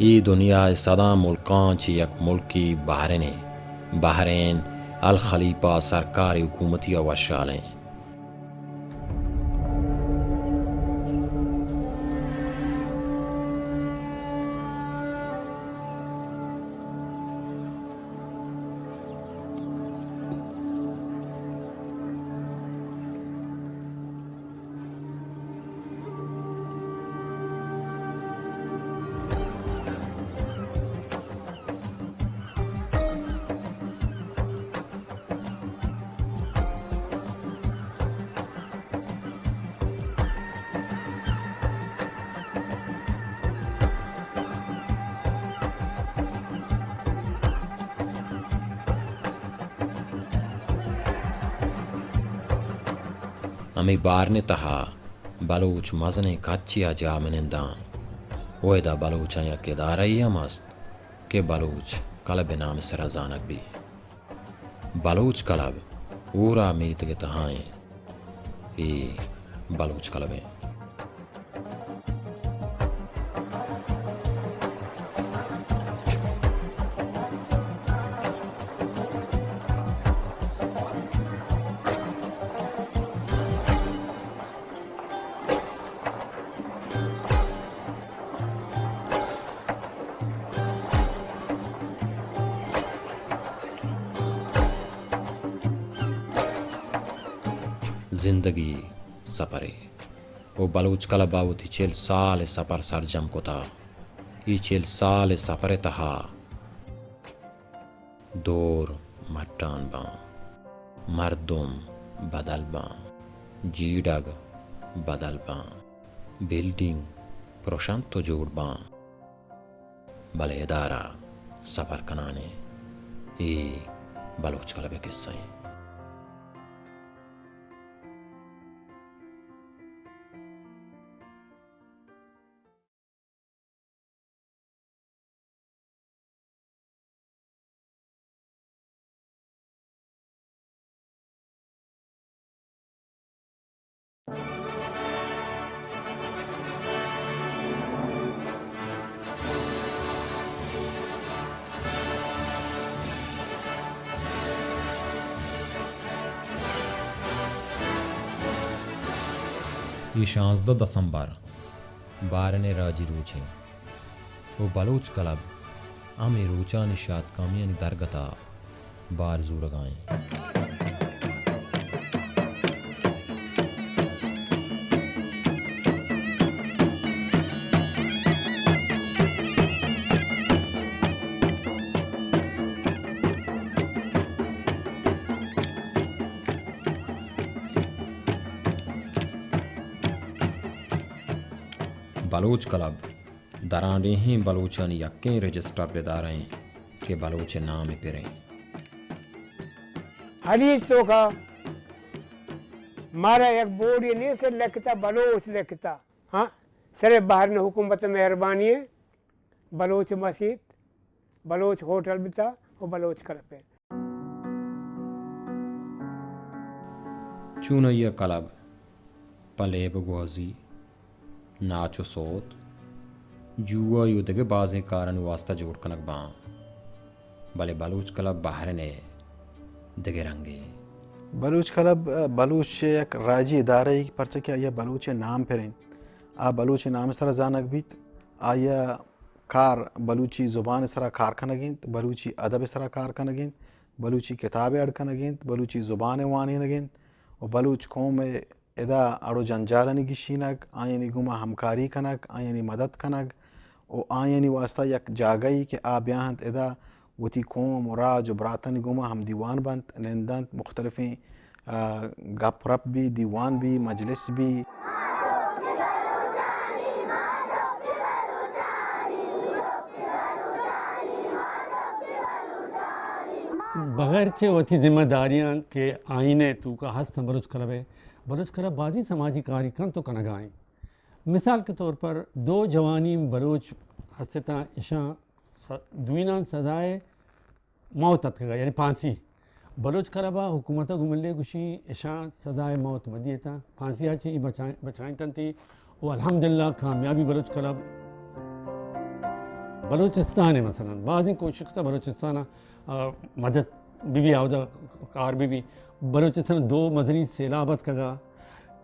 اے دنیا ءِ سداں ملکاں چہ یک ملکے بحرین ایں۔ بحرین الخلیفہ سرکار ءِ حکومتی ءَ وشحال ایں۔ ہمے بحرین ءِ تہا بلوچ مزنیں کچے ءَ جاہ مننداں۔ و ادا بلوچاں یک ادارہ یے ہم است کہ بلوچ کلب ءِ نام ءِ سرا زانگ بی۔ بلوچ کلب ہورا میتگ ءِ تہا ایں۔ اے بلوچ کلب ایں۔ زندگی سپرے۔ و بلوچ کلب ءَ وتی چل سال ءِ سپر سرجم کتا۔ اے چل سال ءِ سپر ءِ تہا دور مٹان باں، مردم بدل باں، جیڑگ بدل باں، بلڈنگ پرشنت و جوڑ باں، بلے ادارہ سپر کنان ایں۔ اے بلوچ کلب ءِ قصہ ایں۔ اے شانزدہ دسمبر بحرین ءِ راجی روچ ایں و بلوچ کلب ہمے روچانی شاتکامیانی درگت ءَ بار زورگ ءَ ایں۔ بلوچ کلب درانڈیھیں بلوچانی یکیں رجسٹرڈ ادارہ ایں کہ بلوچ ءِ نام ءَ پر ایں۔ ہریچ توکا مارا یک بورڈے نیست، لکھتا بلوچ لکھتا۔ ہاں، سر بحرین حکومت ءِ مہربانی ایں، بلوچ مسیت، بلوچ ہوٹل بیتا و بلوچ کلب ایں۔ چونائی ءَ کلب پہ لیب گوازی، ناچ و سوت، جوآئی و دگہ بازیں کارانی واسطہ جوڑ کنگ باں، بلے بلوچ کلب بحرین ءِ دگہ رنگے۔ بلوچ کلب، بلوچ ءِ یک راجی ادارہ اے، پرچہ کہ آئی ءَ بلوچ ءِ نام پر ایں، آ بلوچ ءِ نام ءِ سرا زانگ بیت، آئی ءَ کار بلوچی زبان ءِ سرا کار کنگ ءَ اِنت، بلوچی ادب ءِ سرا کار کنگ ءَ اِنت، بلوچی کتاب ءَ اڈ کنگ ءَ اِنت، بلوچی زبان ءَ وانینگ ءَ اِنت و بلوچ قوم ءِ ادا اڑ و جنجالانی گیشینگ، آیانی گوما ہمکاری کنگ، آیانی مدد کنگ و آیانی واسطہ یک جاگہے کہ آ بیا اَنت ادا وتی قوم و راج و براتانی گوما ہم دیوان بنت، نند اَنت، مختلفیں، آ، گپ رپ بی، دیوان بی، مجلس بی۔ بغیر چہ وتی ذمہ داریاں کہ آئین ءِ توکا ہست اَنت بلوچ کلب ءِ، بلوچ کلب بازیں سماجی کارے کنت و کنگا اِنت۔ مثال کے طور پر دو جوانیں بلوچ ہست اَنت، اشاں س-، دوئیناں سزائے موت اتکگ، یعنی پھانسی۔ بلوچ کلب ءَ حکومت ءَ گوں ملے گوشی اشاں سزائے موت مہ دیتاں، پھانسی ءَ چہ اے بچائیں-، بچائینتنتی و الحمدللہ کامیابی بلوچ کلب۔ بلوچستان ءَ مثلاً بازیں کوشش کتہ بلوچستان ءَ، آ، مدد بہ بی، آودا کار بہ بی۔ بلوچستان ءَ دو مزنیں سیلاب اتکگا،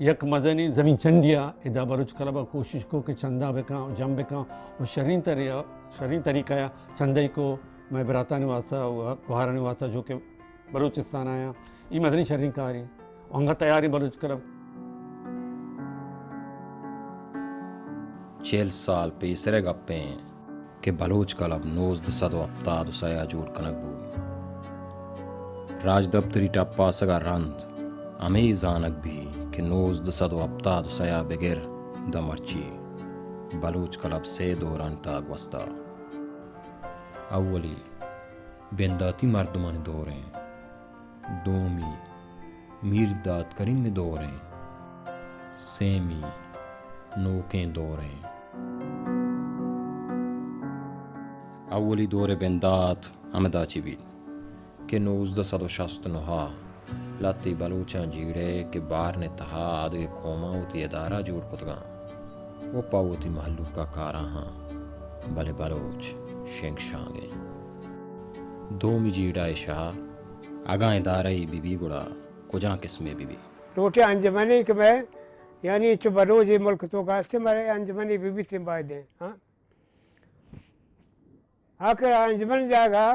یک مزنیں زمین چنڈی ءَ، ادا بلوچ کلب ءَ کوشش کو کہ چندہ بکاں، جم بکاں، و شریں طری-، شریں طریقہ ءَ چندہ کو مئے براتانی واسطہ و گوہارانی واسطہ جو کہ بلوچستان آیاں، اے مزنیں شریں کارے۔ و انگت تیاریں بلوچ کلب۔ چہل سال پیسر ءِ گپیں کہ بلوچ کلب نوزدہ سد و ہپتاد و سئے ءَ جوڑ کنگ بوت۔ راجدپتری ٹپاسگ ءَ رند ہمے زانگ بیت کہ نوزدہ سد و ہپتاد و سئے ءَ بگر داں مرچی بلوچ کلب سئے دورانی تہا گوستہ۔ اولی، بنداتی مردمانی دوریں، دومی، میر داد کریم ءِ دوریں، سیمی، نوکیں دوریں۔ اولی دور ءِ بندات ہمدا چہ بیت کہ نوزدہ سد و شست و نہ ءَ لھتے بلوچاں جیڑہ کہ بارن ءِ تہا آدگہ قوماں وتی ادارہ جوڑ کتگاں و پہ وتی مہلوک ءَ کاراہاں، بلے بلوچ شنگ شانگ انت۔ دومی جیڑہ ءِ شہ اگاں ادارہ یے بہ بی گڑا کجام قسمے بہ بی؟ لوٹیں انجمنے کہ مئے، یعنی چو بلوچ اے ملک ءِ توکا ہستیں، مئے انجمنے بہ بیتیں بایدیں، ہاں۔ آخر انجمن جاگہ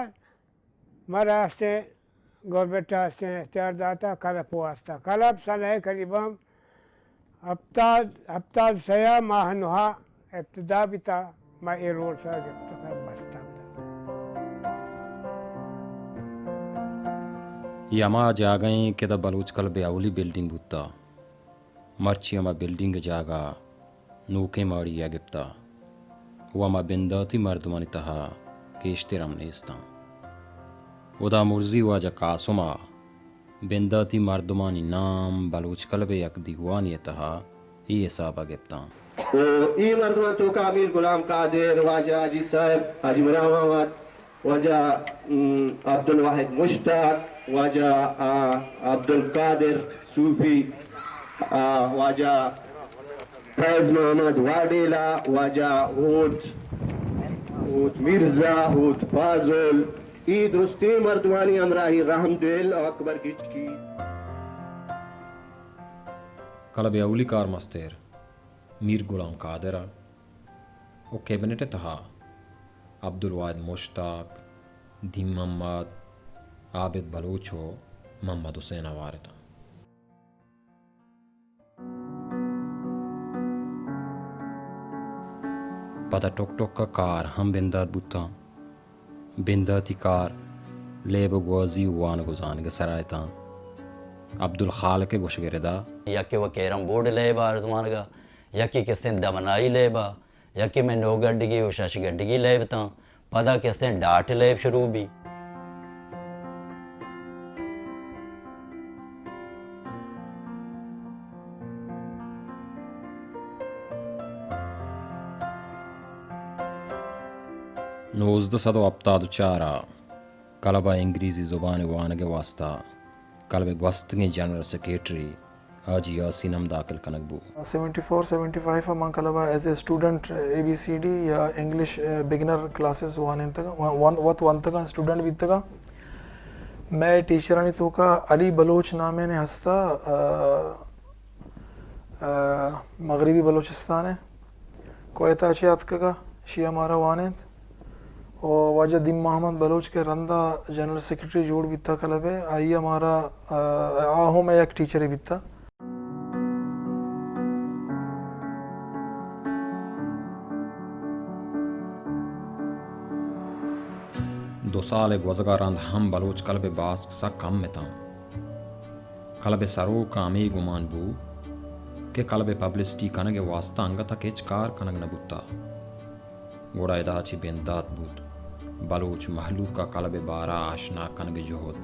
مارا ہستیں، گورنمنٹ ءَ ہستیں اختیار داتا کلب ءِ واسطہ۔ کلب سال ءِ قریباً ہپتاد، ہپتاد سئے ءَ ماہ نہ ءَ ابتدا بیتا، ما اے رول سر گپتا بستا۔ اے ہما جاگہ ایں کہ دا بلوچ کلب ءِ اولی بلڈنگ بوتا۔ مرچی ہما بلڈنگ ءِ جاگہ نوکیں ماڑی ءَ گپتا و ہما بنداتی مردمانی تہا گیشتر ہم نیستاں۔ ہدا مرزی واجہ قاسم ءَ بنداتی مردمانی نام بلوچ کلب ءِ یک دیوانے ءِ تہا اے حساب ءَ گپتاں۔ و اے مردماں توکا میر غلام قادر، واجہ حاجی صاحب، حاجی غلام احمد، واجہ، م، عبدالواحد مشتاق، واجہ، آ، عبدالقادر صوفی، آ، واجہ فیض محمد واڈیلا، واجہ ہوت، ہوت مرزا، ہوت فاضل، اے درستیں مردمانی ہمراہی رحمدل و اکبر گچکی۔ کلب ءِ اولی کارمستر میر غلام قادر ءَ و کیبنٹ ءِ تہا عبدالواحد مشتاق، دین محمد، عابد بلوچ و محمد حسین ہوار اتاں۔ پدا ٹک ٹک ءَ کار ہم بندات بوتاں۔ بنداتی کار لیب و گوازی و وانگ و زانگ ءِ سرا اتاں۔ عبدالخالق ءِ گوشگ ءِ ردا، یکے و کیرم بورڈ لیب ءَ آ زمانگ ءَ، یکے کہ استیں دمنائی لیب ءَ، یکے مئے نو گڈگی و شش گڈگی لیب اتاں، پدا کہ استیں ڈاٹ لیب شروع بی۔ نوزدہ سد و ہپتاد و چار ءَ کلب ءَ انگریزی زبان ءِ وانگ ءِ واستہ کلب ءِ گوستگیں جنرل سیکرٹری حاجی یاسین ہم داخل کنگ بوت۔ سیونٹی فور سیونٹی فائیو ءَ من کلب ءَ as a student A B C D یا انگلش، اے، بگنر کلاسز وانینتگ، وان-، وت وانتگاں، اسٹوڈنٹ بیتگاں۔ مئے ٹیچرانی توکا علی بلوچ نامیں ہستا، آ، آ، مغربی بلوچستان ءِ کوئٹہ چہ اتکگا، شی ءَ مارا وانینت۔ و واجہ دین محمد بلوچ کہ رندا جنرل سیکرٹری جوڑ بیتا کلب ءِ، آئی ءَ مارا، آ، آ ہم یک ٹیچرے بیتا۔ دو سال ءِ گوزگ ءَ رند ہم بلوچ کلب ءِ باسک سک کم اتاں۔ کلب ءِ سروک ءَ ہمے گمان بو کہ کلب ءِ پبلسٹی کنگ ءِ واستہ انگت ءَ ہچ کار کنگ نہ بوتا۔ گڑا ادا چہ بندات بوت بلوچ مہلوک ءَ کلب ءِ بارہ ءَ آشنا کنگ ءِ جہد۔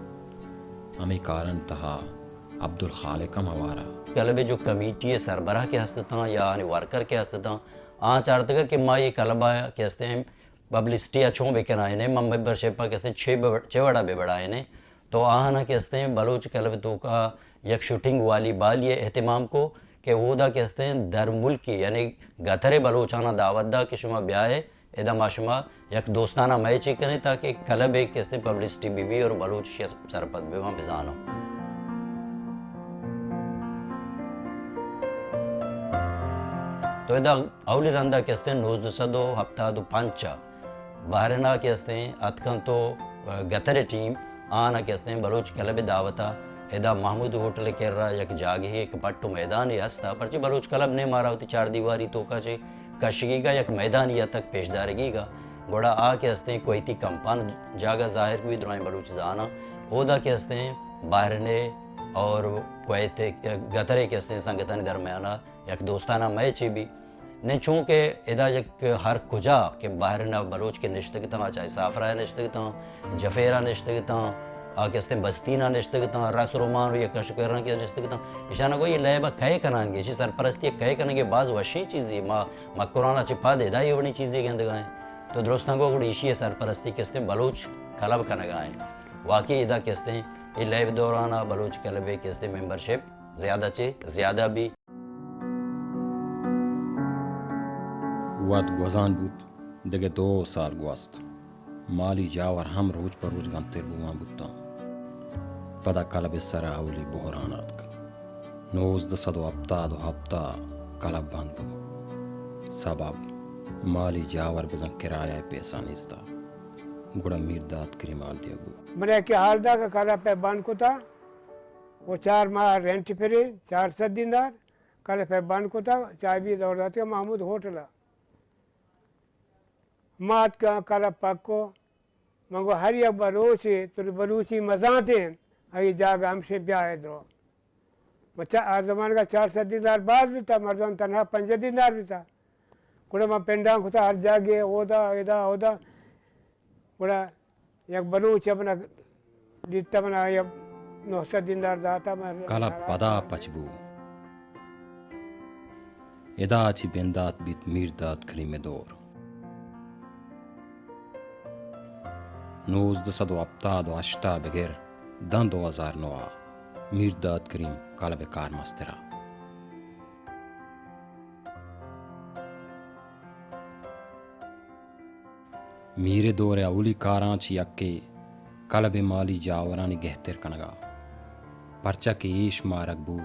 ہمے کارانی تہا عبدالخالق ہم ہوار ءَ۔ کلب ءِ جو کمیٹی ءِ سربراہ کہ ہست اتاں یا آنی ورکر کہ ہست اتاں، آ چارتگ کہ ما اے کلب ءَ کہ ہستیں پبلسٹی ءَ چون بہ کنائینیں، ما ممبرشپ ءَ کہ ہستیں چے بہ-، چے وڑا بہ بڑھائینیں۔ تو آہاں کہ ہستیں بلوچ کلب ءِ توکا یک شوٹنگ والی بالی ءِ اہتمام کو کہ اودا کہ ہستیں درملکی یعنی گتر ءِ بلوچاناں دعوت دا کہ شما بیائے ادا ما شما یک دوستانہ میچے کنیں تاکہ کلب ءِ کہ استیں پبلسٹی بہ بی اور بلوچ اشی ءَ سرپد بہ باں، بزاناں۔ تو ادا اولی رندا کہ استیں نوزدہ سد و ہپتاد و پنچ ءَ بحرین ءَ کہ استیں اتکاں تو گتر ٹیم آناں کہ استیں بلوچ کلب ءِ دعوت ءَ ادا محمود ہوٹل ءِ کرا یک جاگہے، یک پٹ و میدانے ہست ءَ، پرچہ بلوچ کلب نے مارا وتی چاردیواری توکا چہ کشگیگا یک میدانی ءَ تک پیش دارگیگا، گڑا آ کہ استیں کویتی کمپان جاگہ ظاہر بی، درائیں بلوچ زاناں، اودا کہ استیں بحرین ءِ اور کویت ءِ گتر ءِ کہ استیں سنگتانی درمیانا یک دوستانہ میچے بی۔ نی چونکہ ادا یک ہر کجا کہ بحرین ءَ بلوچ کہ نشتگ اتاں، چاہے سافرا ءَ نشتگ اتاں، جفیرا نشتگ اتاں، آ کہ استیں بستینا نشتگ اتاں، رس رومان و یک کش و کرناں کہ نشتگ اتاں، اشانا گو اے لیب ءَ کئے کنانگے، اشی سرپرستی ءَ کئے کنانگے، باز وشیں چیزے، ما مکران ءَ چہ پد ادا اے وڑیں چیزے گندگا ایں۔ تو درستاں گو گڑا ایشی ءِ سرپرستی کہ استیں بلوچ کلب کنگا ایں۔ واقعی ادا کہ استیں اے لیب دوران ءَ بلوچ کلب ءِ کہ استیں ممبرشپ زیادہ چہ زیادہ بی۔ وھد گوزان بوت، دگہ دو سال گوست۔ مالی جاور ہم روچ پہ روچ گنتر بوان بوتاں۔ پدا کلب ءِ سرا اولی بحران آتک۔ نوزدہ سد و ہپتاد و ہپت ءَ کلب بند بوت۔ سبب مالی جاور بزاں کرایہ ءِ پیسہ نیست ءَ۔ گڑا میرداد کریم حال دیگ بوت۔ من یکے حال دا کہ کلب ءَ بند کتا، و چار ماہ رینٹ پرے، چار سد دینار، کلب ءَ بند کتا، چابی دور داتگا محمود ہوٹل ءَ۔ ما اتکاں کلب پکو، من گو ہر یک بلوچے، تو بلوچی مزانتیں، اے جاگہ ہمشے بیا اے درو۔ و چا-، آ زمانگا چار سد دینار باز بیتا، مردم تنہا پنجاہ دینار بیتا۔ گڑا من پنڈان کتا ہر جاگے، اودا، ادا، اودا۔ گڑا یک بلوچ ءَ منا دیتا، منا یک نو سد دینار داتا، من کلب پدا پچ بو۔ ادا چہ بندات بیت میرداد کریم ءِ دور۔ نوزدہ سد و ہپتاد و ہشت ءَ بگر داں دو ہزار نو ءَ میرداد کریم کلب ءِ کارمستر ءَ۔ میر ءِ دور ءِ اولی کاراں چہ یکے کلب ءِ مالی جاورانی گہتر کنگ ءَ، پرچا کہ ایش مارگ بو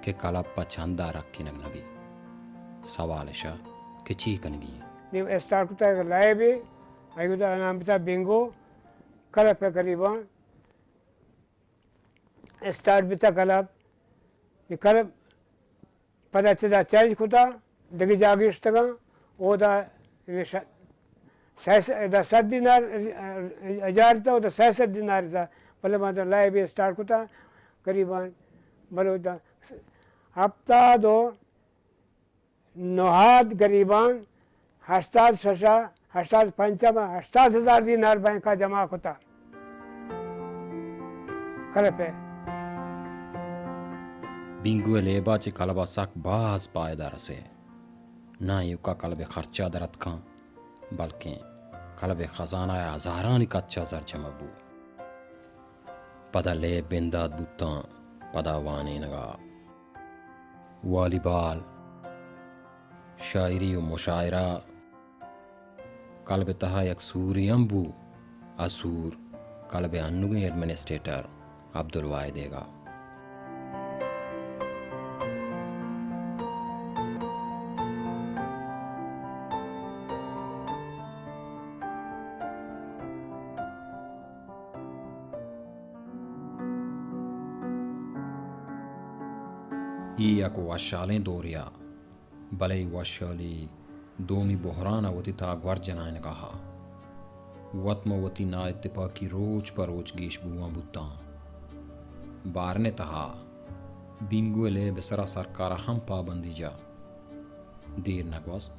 کہ کلب پہ چند ءَ رکینگ نہ بیت۔ سوال اش کہ چی کنگی انت؟ نی اسٹارٹ کتا یک لائبے، آئی ءِ نام بتا بنگو، کلب ءِ قریباً اسٹارٹ بیتا کلب۔ اے کلب پدا چدا چینج کتا، دگہ جاگہ اشتگاں، اودا ش-، سئے س-، ادا سد دینار اجار تا، اودا سئے سد دینار تا، بلے ما دا لائبے اسٹارٹ کتا، قریباً بلوچ دا ہپتاد و نہاد گریبان ہشتاد شش ءَ، ہشتاد پنچ ءَ ما ہشتاد ہزار دینار بینک ءَ جمع کتا۔ کلب ءَ۔ بنگو ءِ لیب ءَ چہ کلب ءَ سک باز پائدہ رسے۔ نہ ایوکا کلب ءِ خرچہ در اتکاں، بلکیں کلب ءِ خزانہ ءَ ہزارانی کچ ءَ زر جمع بو۔ پدا لیب بندات بوتاں، پدا وانینگ ءَ۔ والی بال، شاعری و مشاعرہ کلب ءِ تہا یک سورے ہم بو۔ آ سور کلب ءِ انوگیں ایڈمنسٹریٹر عبدالواحد ئیگ ءَ۔ اے یک وشھالیں دورے ءَ، بلے اے وشھالی دومی بحران ءَ وتی تہا گور جنائینگ ءَ اَت۔ وت ماں وتی نااتپاکی روچ پہ روچ گیش بوان بوتاں۔ بارن ءِ تہا بنگو ءِ لیب ءِ سرا سرکار ءَ ہم پابندی جت۔ دیر نہ گوست،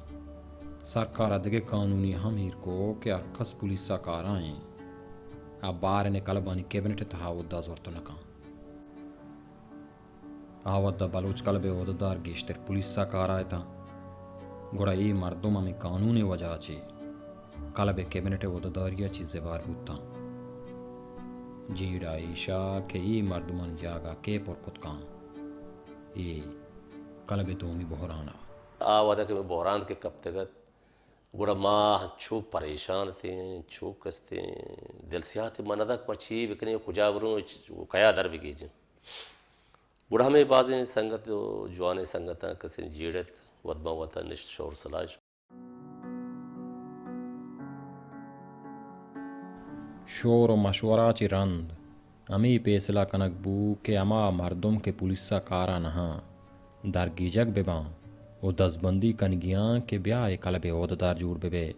سرکار ءَ دگہ قانونے ہم ایر کت کہ ہرکس پولیس ءَ کار ءَ اِنت، آ بارن ءِ کلبانی کیبنٹ ءِ تہا اُڈا زرت نہ کنت۔ آ وھد ءَ بلوچ کلب ءِ عہدیدار گیشتر پولیس ءَ کار ءَ اَت اَنت، گڑا اے مردم ہمے قانون ءِ وجہ ءَ چہ کلب ءِ کیبنٹ ءِ عہدیداری ءَ چہ زبہر بوت اَنت۔ جیڑہ ایش اَت کہ اے مردمانی جاگہ کئے پر کت کنت؟ اے کلب ءِ دومی بحران اَت۔ آ وھد ءَ کہ بحران کہ کپتگ اَت، گڑا ما چو پریشان اتیں، چو کستیں، دل سیاہ اتیں، ما ندانت ما چی بکنیں، کجا بروں، چ-، کیا در بگیجیں۔ گڑا ہمے بازیں سنگت و جوانیں سنگتاں کسیں جیڑت، وت ما وتا نشت شور سلاہ شت۔ شور و مشورہ چہ رند ہمے پیسلہ کنگ بو کہ ہما مردم کہ پولیسا کارا نہاں، درگیجگ بباں و دزبندی کنگیاں کہ بیا اے کلبے عہدہ دار جوڑ ببئے۔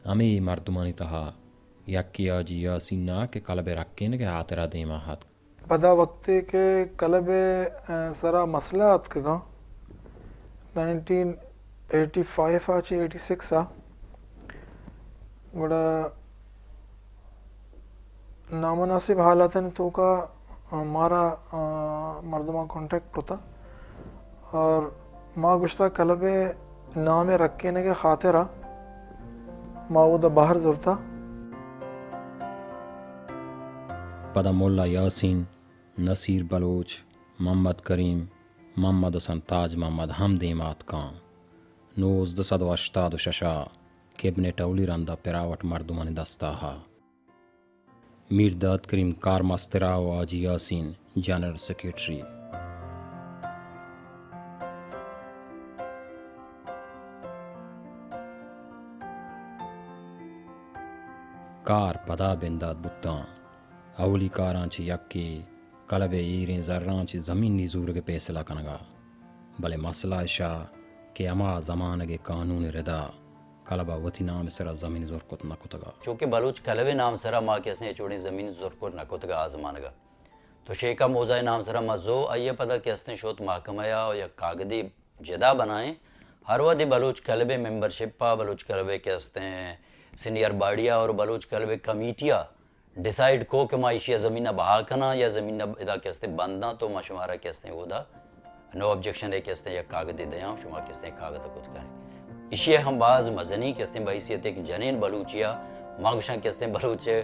ہمے مردمانی تہا یکے حاجی یاسین ءَ کہ کلب ءِ رکینگ ءِ ہاترا دیما اتک۔ پدا وقتے کہ کلب ءِ، ءَ، سرا مسئلہ اتکگاں، نائنٹین ایٹی فائیو ءَ چہ ایٹی سکس ءَ، گڑا نامناسب حالاتانی توکا، ءَ، مارا، ءَ، مردماں کانٹیکٹ کتا اور ما گوشتا کلب ءِ نام ءِ رکینگ ءِ خاطرا ما اودا بہر زرتا۔ پدا ملا یاسین، نصیر بلوچ، محمد کریم، محمد حسن، تاج محمد ہم دیما اتکاں۔ نوزدہ سد و ہشتاد و شش ءَ کیبنٹ اولی رندا پراوٹ مردمانی دستا ات۔ میرداد کریم کارمسترا و حاجی یاسین جنرل سیکرٹری۔ کار پدا بندات بوتاں۔ اولی کاراں چہ یکے کلب ءِ ایریں زراں چہ زمینی زورگ ءِ پیسلہ کنگا، بلے مسئلہ اشا کہ ہما زمانگ ءِ قانون ءِ ردا کلب ءَ وتی نام ءِ سرا زمین زر کت نہ کتگ ات۔ چونکہ بلوچ کلب ءِ نام سرا ما کہ استیں ہچ وڑیں زمین زر کت نہ کتگ ات آ زمانگ ءَ۔ تو شیخ ءِ موزہ ءِ نام سرا ما زو، آئی ءَ پدا کہ استیں شوت محکمہ ءَ و یک کاگدے جدا بنائیں۔ ہر وہدے بلوچ کلب ءِ ممبرشپ ءَ، بلوچ کلب ءِ کہ استیں سینئر باڈی ءَ اور بلوچ کلب ءِ کمیٹی ءَ ڈیسائیڈ کو کہ ما ایشی ءَ زمین ءَ بہا کناں یا زمین ءَ ادا کہ استیں بنداں، تو ما شمارا کہ استیں اودا نو آبجیکشن ءِ کہ استیں یک کاگدے دیاں، شما کہ استیں کاگد ءَ کت کنیں۔ ایشی ءَ ہم باز مزنیں کہ استیں بحیثیت ایک جنین بلوچی ءَ ما گوشاں کہ استیں بلوچ ءِ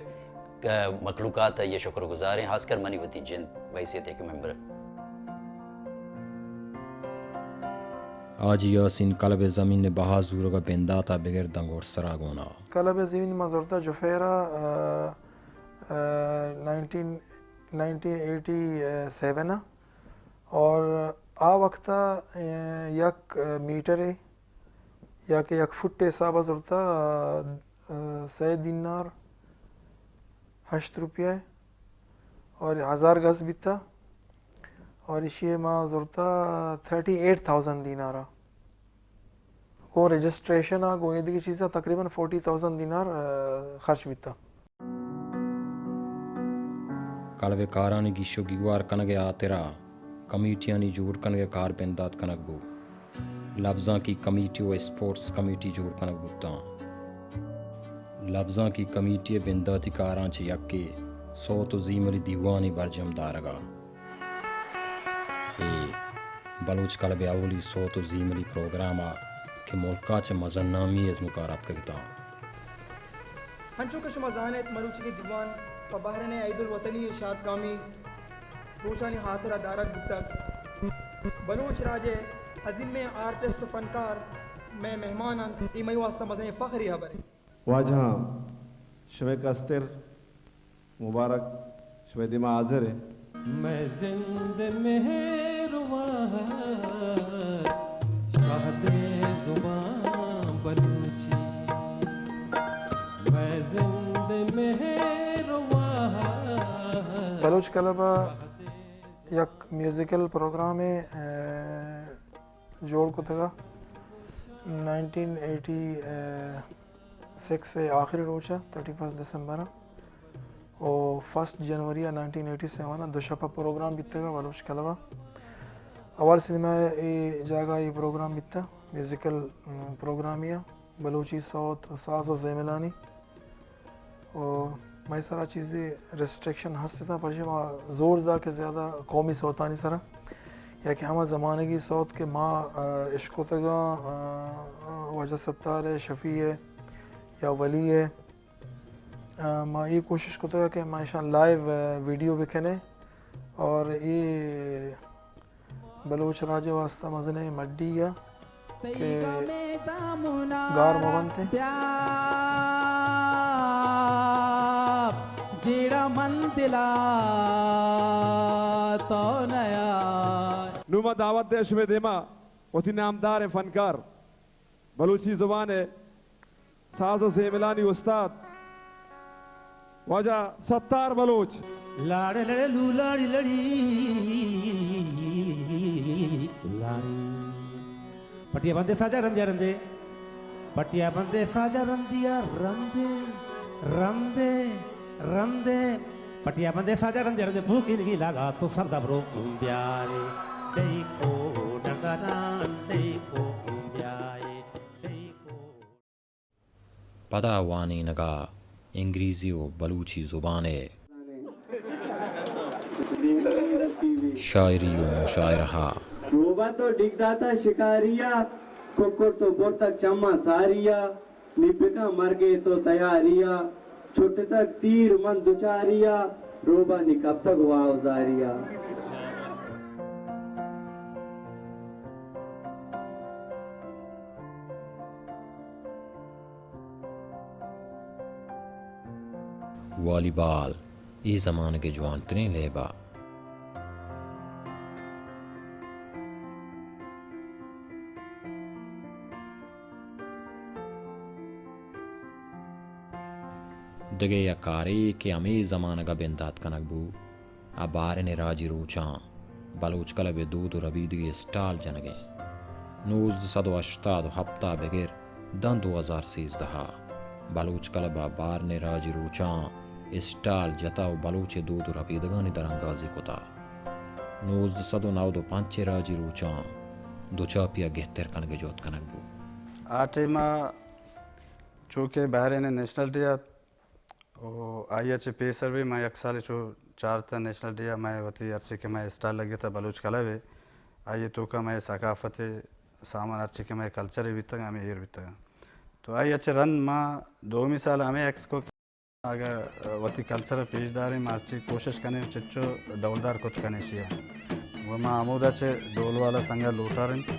مخلوقات ءَ یہ شکر گزاریں، خاص کر منی وتی جند بحیثیت ایک ممبر۔ حاجی یاسین کلب ءِ زمین ءِ بہا زورگ ءَ بندات ءَ بگر دنگور سرا گونا۔ کلب ءِ زمین ما زرتا جفیرا، ءَ، ءَ، نائنٹین، نائنٹین ایٹی سیون ءَ، اور آ وقت ءَ، ءَ، یک میٹرے یا کہ یک فٹ ءِ حساب ءَ زرتا، ءَ، ءَ، سئے دینار ہشت روپیہ اور ہزار گز بیتا اور ایشی ءَ ما زرتا تھرٹی ایٹ تھاؤزنڈ دینار ءَ۔ گوں رجسٹریشن ءَ، گوں اے دگہ چیزاں تقریباً فورٹی تھاؤزنڈ دینار، ءَ، خرچ بیتا۔ کلب ءِ کارانی گیش و گیوار کنگ ءِ ہاترا کمیٹیانی جوڑ کنگ ءِ کار بندات کنگ بوت۔ لبزانکی کمیٹی و اسپورٹس کمیٹی جوڑ کنگ بوتاں۔ لبزانکی کمیٹی ءِ بنداتی کاراں چہ یکے سوت و زیملی دیوانے برجم دارگ ءَ۔ اے بلوچ کلب ءِ اولی سوت و زیملی پروگرام ءَ کہ ملک ءَ چہ مزن نامی ازمکار اتکگ اتاں۔ انچو کہ شما زان ایت، مروچیگیں دیوان پہ بحرین عید الوطنی ءِ شادکامی روچانی ہاترا دارگ بوتگ۔ بلوچ راج ءِ عظیمیں آرٹسٹ و فنکار مئے مہمان انت، اے مئے واستہ مزنیں فخرے ہبرے۔ واجہاں، شمئے کستر مبارک شمئے دیما حاضر ایں۔ مئے زند مہروان شہدے زبان بلوچی، مئے زند مہروان۔ بلوچ کلب ءَ یک میوزیکل پروگرامے، ءَ، جوڑ کتگ ءَ نائنٹین ایٹی سکس ءِ آخری روچ ءَ، تھرٹی فرسٹ دسمبر ءَ، و فرسٹ جنوری ءَ نائنٹین ایٹی سیون ءَ دو شپ ءَ پروگرام بیتگ ءَ بلوچ کلب ءَ۔ اول سینما ءِ اے جاگہ ءَ اے پروگرام بیتگ، میوزیکل، م، پروگرامے ءَ، بلوچی سوت، ساز و زیملانی۔ و مئے سرا چیزے ریسٹرکشن ہست اتاں، پرچہ ما زور دا کہ زیادہ قومی سوتانی سرا، یا کہ ہما زمانگی سوت کہ ما، آ، اشکتگاں، آ، واجہ ستار ءِ، شفیع ءِ یا ولی ءِ، آ، ما اے کوشش کتگ کہ ما اشاں لائیو، آ، ویڈیو بکنیں اور اے بلوچ راج ءِ واستہ مزنیں مڈی ءَ کہ گار مہ بنت۔ جیڑا من دلا تو نیا۔ نوں ما دعوت دے شمے دیما وتی نامداریں فنکار، بلوچی زبان ءِ ساز و زیملانی استاد واجہ ستار بلوچ۔ لاڑے لڑے لو لاڑی لڑی لاڑی۔ پٹیا بندے ساجا رندے رندے۔ پٹیا بندے ساجا رندیا رندے، رندے، رندے۔ پٹیا بندے ساجا رندے رندے۔ پوکی لگی لاگا تو سر دبرو بیارے۔ دئی کو ڈگران، دئی کو بیارے، دئی کو۔ پدا وانینگا انگریزی و بلوچی زبان ءِ شاعری و مشاعرہ۔ روباہ تو ڈیک داتا شکاری ءَ، ککڑ تو برتگ چماں ساری ءَ، نی بکن مرگے تو تیاری ءَ، چھٹتگ تیر من دچاری ءَ، روباہ نی کپتگ واو زاری ءَ۔ والی بال اے زمانگ ءِ جوانتریں لیب ءَ۔ دگہ یک کارے کہ ہمے زمانگ ءَ بندات کنگ بو، آ بحرین ءِ راجی روچاں بلوچ کلب ءِ دود و ربیدگی اسٹال جنگ ءَ انت۔ نوزدہ سد و ہشتاد و ہپت ءَ بگر داں دو ہزار سیزدہ ءَ بلوچ کلب ءَ بحرین ءِ راجی روچاں اسٹال جتا و بلوچ ءِ دود و ربیدگانی درانگازی کتا۔ نوزدہ سد و نود و پنچ ءِ راجی روچاں دوچاپی ءَ گہتر کنگ ءِ جہد کنگ بو۔ آ ٹائم ءَ چونکہ بحرین ءِ نیشنل ڈے ات، و آئی ءَ چہ پیسر بھی ما یک سالے چو چارتہ نیشنل ڈے ءَ مئے وتی ہرچی کہ مئے اسٹال لگتہ بلوچ کلب ءِ، آئی ءِ توکا مئے ثقافت ءِ سامان ہرچی کہ مئے کلچر ءِ بیتگ ہمے ایر بیتگ۔ تو آئی ءَ چہ رند ما دومی سال ہمے ایکسپو کہ اگہ وتی کلچر ءَ پیش داریں ما ہرچی کوشش کنیں چچو ڈولدار کت کنیں شی ءَ۔ و ما ہمودا چہ ڈول والا سنگت لوٹار انت۔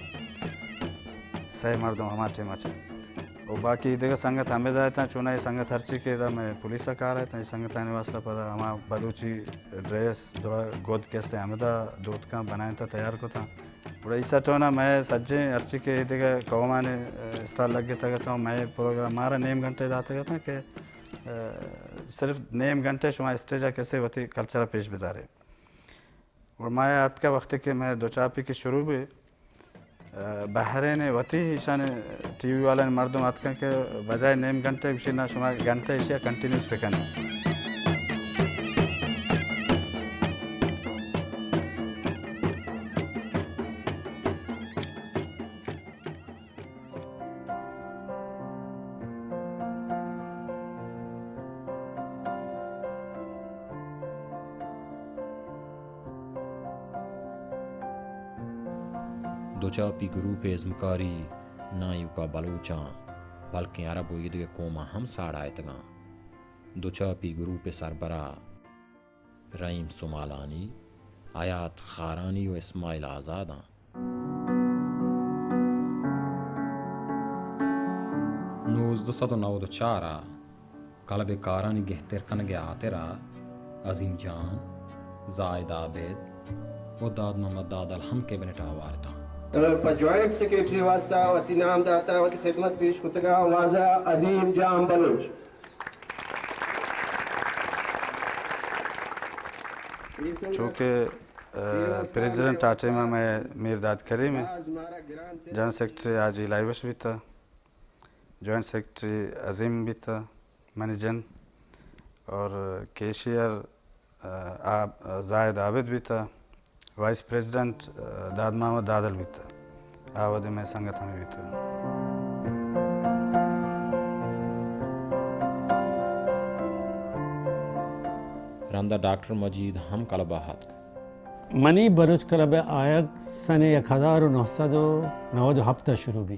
سئے مردم ہما ٹیم ءَ چہ۔ و باقی دگہ سنگت ہمدا اتاں، چوناہا اے سنگت ہرچی کہ ادا مئے پولیس ءَ کار ءَ اتاں، اے سنگتانی واسطہ پدا ہما بلوچی ڈریس درا گد کہ استیں ہمدا دوتکاں بنائینتہ تیار کتاں۔ گڑا ایسا ٹونا مئے سجیں ہرچی کہ اے دگہ قومانی اسٹال لگتگ اتاں، مئے پروگرام مارا نیم گھنٹے داتگ اتاں کہ، اہ، صرف نیم گھنٹے شما اسٹیج ءَ کسے وتی کلچر ءَ پیش بدارے۔ گڑا ما اتکا وقتی کہ مئے دوچاپی کہ شروع بی، اہ، بحرین ءِ وتی ایشانی ٹی وی والانی مردم اتکن کہ بجائے نیم گھنٹے گوشی نا شما گھنٹے ایشی ءَ کنٹینیوس بکنے۔ دوچاپی گروپ ءِ ازمکاری نہ ایوکا بلوچاں بلکیں عرب و ایدگہ قوماں ہم ساڑایتگاں۔ دوچاپی گروپ ءِ سربراہ رحیم سمالانی، حیات خارانی و اسماعیل آزاداں۔ نوزدہ سد و نود و چار ءَ کلب ءِ کارانی گہتر کنگ ءِ ہاترا عظیم جان، زاہد عابد و داد محمد دادل ہم کیبنٹ ءَ ہوار اتاں۔ پہ جوائنٹ سیکرٹری واسطہ وتی نام داتا، وتی خدمت پیش کتگا واجہ عظیم جان بلوچ۔ چونکہ، اہ، پریزیڈنٹ آ ٹائم ءَ مئے میر داد کریم ءَ، جنرل سیکرٹری حاجی لائبش بیتا، جوائنٹ سیکرٹری عظیم بیتا، منی جند، اور کیشیئر، اہ، آب-، زاہد عابد بیتا، وائس پریزیڈنٹ، اہ، داد محمد دادل بیتا۔ آ وھدے مئے سنگت ہمے بیتگ۔ رندا ڈاکٹر مجید ہم کلب ءَ اتک۔ منی بلوچ کلب ءَ آیگ سن یک ہزار و نو سد و نود و ہپت ءَ شروع بی۔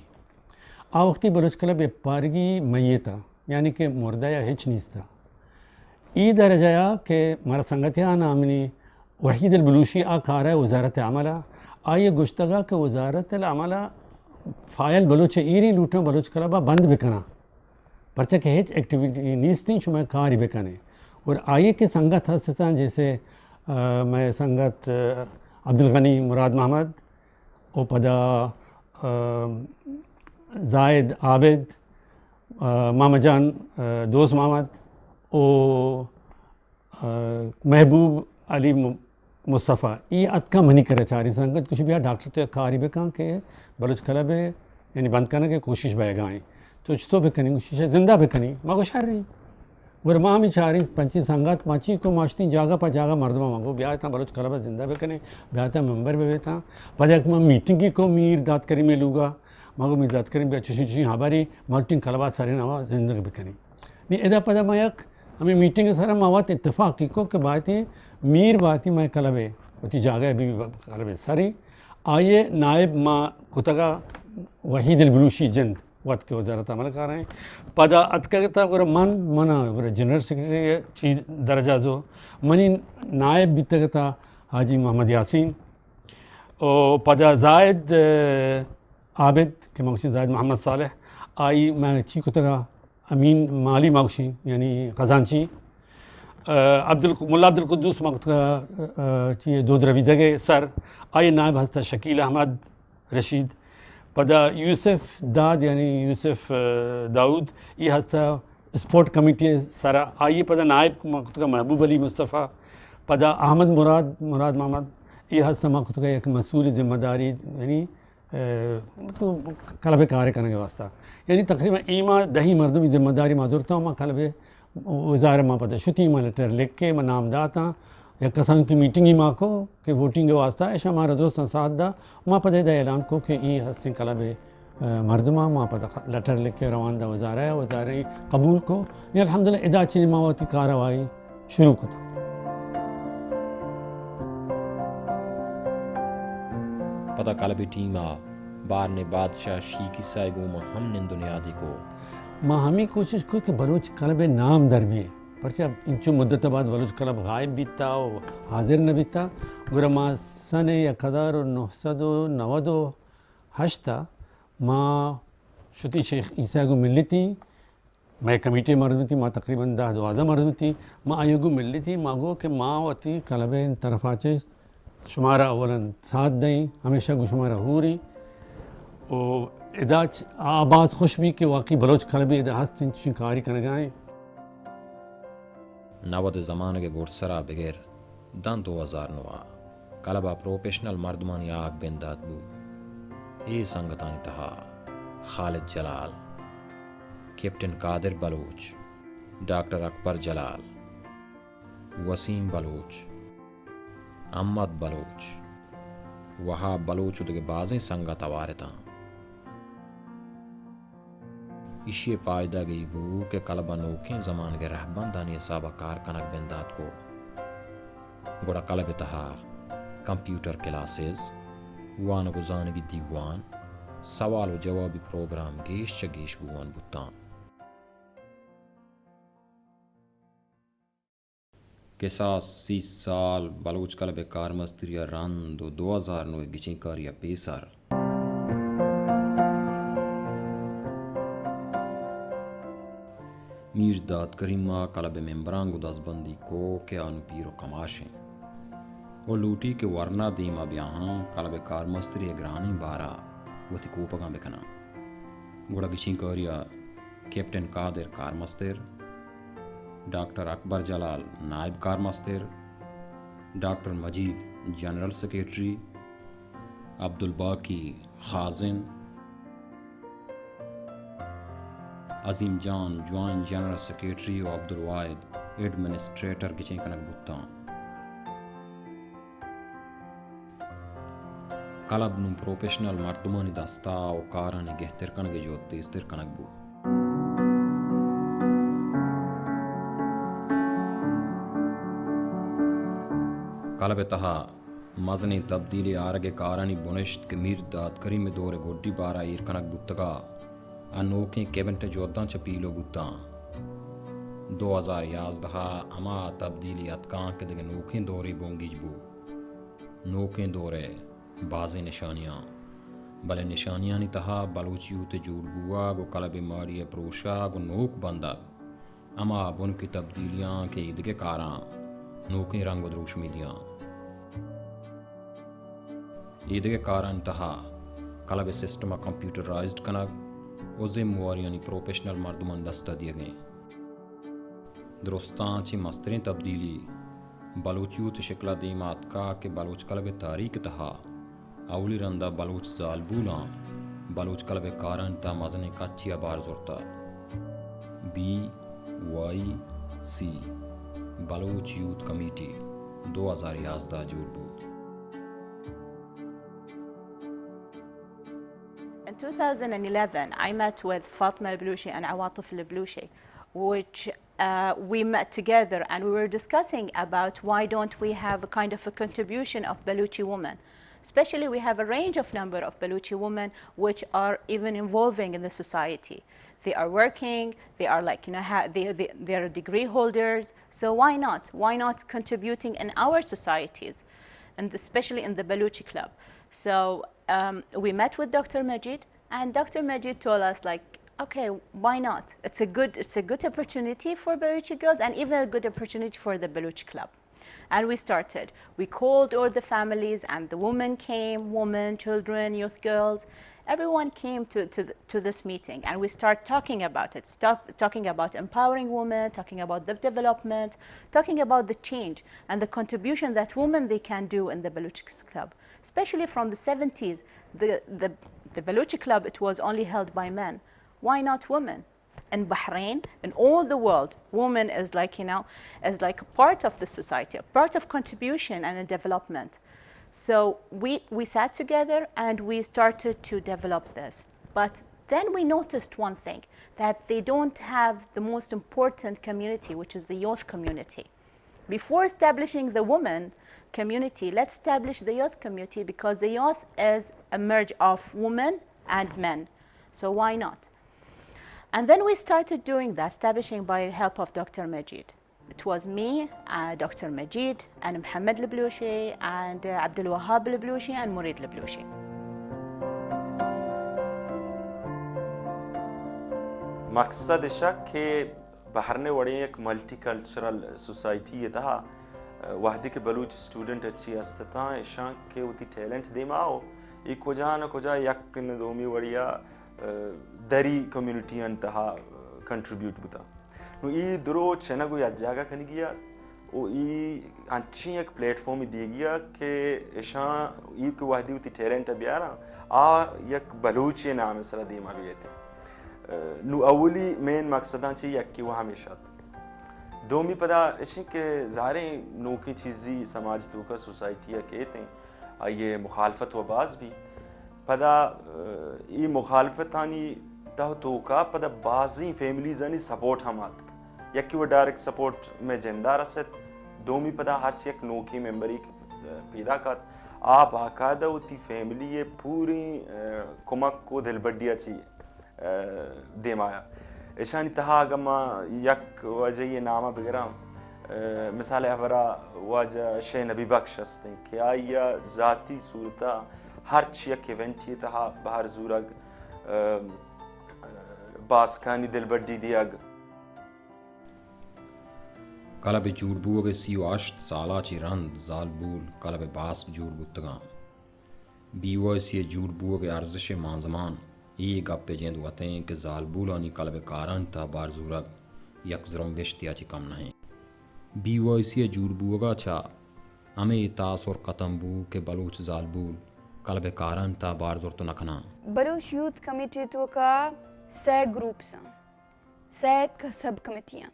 آ وقتی بلوچ کلب ءِ پارگی میت ءَ، یعنی کہ مردہ ءَ ہچ نیست ءَ۔ ای درجہ ءَ کہ مارا سنگتے آ نامنی وحید البلوشی آ کار ءَ وزارت عمل ءَ، آئی ءَ گوشتگ ءَ کہ وزارت العمل ءَ فائل بلوچ ء ایریں لوٹاں بلوچ کلب ء بند بکناں، پرچا کہ ہچ ایکٹیویٹی نیستیں شما کاری بکنے۔ اور آئیے کہ سنگت ہستتاں، جیسے، آ، مئے سنگت، آ، عبدالغنی مراد محمد، و پدا، آ، زاہد عابد، آ، ماما جان، آ، دوست محمد و، آ، محبوب علی م-، مصطفی، ای اتکا منی کرا چاریں سنگت، گوشی بیا ڈاکٹر تو یک کاری بکن کہ بلوچ کلب ء یعنی بند کنگ ء کوشش بئیگا ایں۔ تو چطور بکنی؟ گوشی شہ زندہ بکنی۔ ما گوش شر ایں۔ گڑا ما ہمے چاریں پنچیں سنگت، ما چی کو، ما شتیں جاگہ پہ جاگہ مردماں ما گو، بیا تاں بلوچ کلب ء زندہ بکنیں، بیا تاں ممبر بہ بیتاں۔ پدا یک ما میٹنگی کو میر داد کریم ء لوگا، ما گو میر داد کریم بیا چوشیں چوشیں ہبرے، ما لوٹیں کلب ء سرے نوا زندگ بکنیں۔ نی ادا پدا ما یک ہمے میٹنگ ء سرا ما وت اتفاقی کو کہ بایتیں میر بایتیں مئے کلب ء وتی جاگہ ء بی کلب ء سریں۔ آئی ء نائب ما کتگا وحید البلوشی جند۔ وت کہ وزارت عمل کاریں۔ پدا اتکگ تا گڑا من، منا گڑا جنرل سیکرٹری چیز درجہ زو، منی نائب بیتگ تا حاجی محمد یاسین۔ و پدا زاہد، آ، عابد کہ ما گوشیں زاہد محمد صالح، آئی ما چی کتگا امین مالی ما گوشیں، یعنی خزانچی۔ آ، عبدال-، ملا عبدالقدوس ما کتگا، آ، چی دود ربیدگ سر، آئی نائب ہستا شکیل احمد رشید۔ پدا یوسف داد، یعنی یوسف، آ، داؤد، ای ہستا اسپورٹ کمیٹی سرا، آئی پدا نائب ما کتگا محبوب علی مصطفی۔ پدا احمد مراد، مراد محمد، ای ہستا ما کتگا یک مسئول ذمہ داری، یعنی، آ، تو کلب کار کنگ واسطہ۔ یعنی تقریباً ای ما دہی مردمی ذمہ داری ما زرتا، ما کلب وزارت ما پدا شتی، ما لیٹر لکھ کے ما نام داتاں، یک کسان کی میٹنگی ما کو کہ ووٹنگ واسطہ ایشا مارا درستاں ساتھ دا، ما پدا دا اعلان کو کہ ای ہستیں کلب، آ، مردماں، ما پدا خ-، لیٹر لکھ کے روان دا وزارہ، وزارہ قبول کو۔ نی الحمدللہ ادا چنی ما وتی کاروائی شروع کتا۔ پدا کلب ٹیم ء بارن بادشاہ شیکی سائے گوما ہم نند و نیادی کو۔ ما ہمیں کوشش کو کہ بلوچ کلب ء نام در بیے، پرچہ انچو مدت بعد بلوچ کلب غائب بیتا و حاضر نہ بیتا۔ گڑا ما سن یک ہزار و نو سد و نود و ہشت ء ما شتی شیخ عیسیٰ گوں ملتی، مئے کمیٹی مردم تھی، ما تقریباً دہ دوازدہ مردم تھی، ما آئی گوں ملتی، ما گو کہ ما وتی کلب ء طرفا چہ شمارا اولاً ساتھ دئیں، ہمیشہ گوں شمارا ہوریں۔ و ادا چ-، آ باز خوش بی کہ واقعی بلوچ کلبے ادا ہست انت، چشیں کاری کنگا ایں۔ نود زمانگ گڈسرا بگر داں دو ہزار نو ء کلب ء پروفیشنل مردمانی آہگ بندات بوت۔ اے سنگتانی تہا خالد جلال، کیپٹن قادر بلوچ، ڈاکٹر اکبر جلال، وسیم بلوچ، احمد بلوچ، وہاب بلوچ و دگہ بازیں سنگت ہوار اتاں۔ ایشی ء پائدگ ای بو کہ کلب ء نوکیں زمانگ ء رہبندانی حساب ء کار کنگ بندات کو۔ گڑا کلب ء تہا کمپیوٹر کلاسز، وانگ و زانگی دیوان، سوال و جوابی پروگرام گیش چہ گیش بوان بوتاں۔ کساس سی سال بلوچ کلب ء کارمستری ء رند و دو ہزار نو ء گچین کاری ء پیسر میر داد کریم ء کلب ء ممبراں گوں دزبندی کو کہ آ نوں پیر و کماش انت و لوٹی کہ ورنا دیم ء بیاہاں، کلب ء کارمستری ء گرانیں بار ء وتی کوپگاں بکناں۔ گڑا گچین کاری ء کیپٹن قادر کارمستر، ڈاکٹر اکبر جلال نائب کارمستر، ڈاکٹر مجید جنرل سیکرٹری، عبدالباقی خازن، عظیم جان جوائنٹ جنرل سیکرٹری و عبدالواحد ایڈمنسٹریٹر گچین کنگ بوتاں۔ کلب نوں پروفیشنل مردمانی دستا و کارانی گہتر کنگ ء جہد تیزتر کنگ بوت۔ کلب ء تہا مزنیں تبدیلی آرگ ء کارانی بنشت کہ میر داد کریم ء دور ء گڈی بارا ایر کنگ بوتگا، ء نوکیں کیبنٹ ء جہداں چہ پیلو بوتاں۔ دو ہزار یازدہ ء ہما تبدیلی اتکاں کہ دگہ نوکیں دورے بنگیج بوت۔ نوکیں دور ء بازیں نشانیاں۔ بلے نشانیانی تہا بلوچ یوتھ ءِ جوڑ بوگ ءُ کلب ءِ ماڑی ءِ پروشگ ءُ نوک بندگ ہما بنکی تبدیلیاں کہ ایدگہ کاراں نوکیں رنگ ءُ دروشمے دیاں۔ ایدگہ کارانی تہا کلب ءِ سسٹم ءَ کمپیوٹرائزڈ کنگ ءُ ذمہ واریانی پروفیشنل مردمانی دست ءَ دیگ اِنت۔ درستاں چہ مستریں تبدیلی بلوچ یوتھ ءِ شکل ءَ دیم ءَ اتکگ کہ بلوچ کلب ءِ تاریخ ءِ تہا اولی رند ءَ بلوچ زالبولاں بلوچ کلب ءِ کارانی تہا مزنیں کچے ءَ بار زرتگ۔ B Y C, Baloch youth committee, دو ہزار یازدہ ءَ جوڑ بوت۔ In two thousand eleven, I met with Fatma Leblushi and Awatif Leblushi, which, uh, we met together and we were discussing about why don't we have a kind of a contribution of Baluchi women. Especially, we have a range of number of Baluchi women which are even involving in the society. They are working, they are, like, you know, ha-, they, they, they are degree holders. So why not? Why not contributing in our societies, and especially in the Baluchi club? So, um, we met with Doctor Majid, and Doctor Majid told us, like, "Okay, why not? It's a good, it's a good opportunity for Baluchi girls and even a good opportunity for the Baluchi club." And we started. We called all the families, and the women came, women, children, youth girls. Everyone came to, to, th-, to this meeting, and we start talking about it, stop talking about empowering women, talking about the development, talking about the change and the contribution that women, they can do in the Baluchi club. Especially from the seventies, the, the, the Baluchi club, it was only held by men. Why not women? In Bahrain, in all the world, woman is, like, you know, is like a part of the society, a part of contribution and a development. So we, we sat together and we started to develop this. But then we noticed one thing, that they don't have the most important community, which is the youth community. Before establishing the women community, let's establish the youth community, because the youth is a merge of women and men. So why not? And then we started doing that, establishing by help of Doctor Majid. It was me, uh, Doctor Majid, and Mohammed Leblushi, and, uh, Abdul Wahab Leblushi, and Murid Leblushi. مقصد اش کہ بحرین وڑیں یک multi cultural society ءِ تہا، وہدے کہ بلوچ اسٹوڈنٹ ہرچی است اتاں، اشاں کہ وتی ٹیلنٹ دیما او، اے کجا نہ کجا یک نہ دومی وڑیا، دری کمیونٹیانی تہا کنٹریبیوٹ بوتاں۔ نوں اے درو چنگ و یک جاگہ کنگی ات و اے انچیں یک پلیٹ فارمے دیگی ات کہ اشاں اے کہ وہدی وتی ٹیلنٹ ءَ بیاراں، آ یک بلوچے نام ءِ سرا دیما بیت۔ نوں اولی مین مقصداں چہ یکے و ہمیش ات۔ دومی پدا اشیں کہ ظاہریں نوکیں چیزی سماج توکا سوسائٹی ءَ کیت ایں، آئی ءِ مخالفت و باز بی۔ پدا، اے مخالفتانی تہ و توکا پدا بازیں فیملیزانی سپورٹ ہم آتک۔ یکے و ڈائریکٹ سپورٹ مئے جندا رست، دومی پدا ہرچ یک نوکیں ممبرے پیدا کات، آ باقاعدہ وتی فیملی ءِ پوریں، کمک و دلبڈی ءَ چہ دیما آیا۔ اشانی تہا اگاں ما یک واجہی ءِ نام ءَ بگراں، مثال ءِ ہبرا واجہ شے نبی بخش ہستیں کہ آئی ءَ ذاتی صورت ءَ ہرچ یک ایونٹے ءِ تہا بہر زورگ، باسکانی دلبڈی دیگ۔ کلب ءِ جوڑ بوگ ءِ سی و ہشت سال ءَ چہ رند زالبول کلب ءِ باسک جوڑ بوتگاں۔ بی وائی سی ءِ جوڑ بوگ ءِ ارزش ءِ مانزمان اے گپ ءِ جند وت ایں کہ زالبولانی کلب ءِ کارانی تہ ءَ بار زورگ یک زرمبشتے ءَ چہ کم نہ ایں۔ بی وائی سی ءِ جوڑ بوگ ءَ چہ ہمے تاثر ختم بو کہ بلوچ زالبول کلب ءِ کارانی تہ ءَ بار زرت نہ کناں۔ بلوچ یوتھ کمیٹی توکا سئے گروپس ایں، سئے ک-، سب کمیٹی ایں۔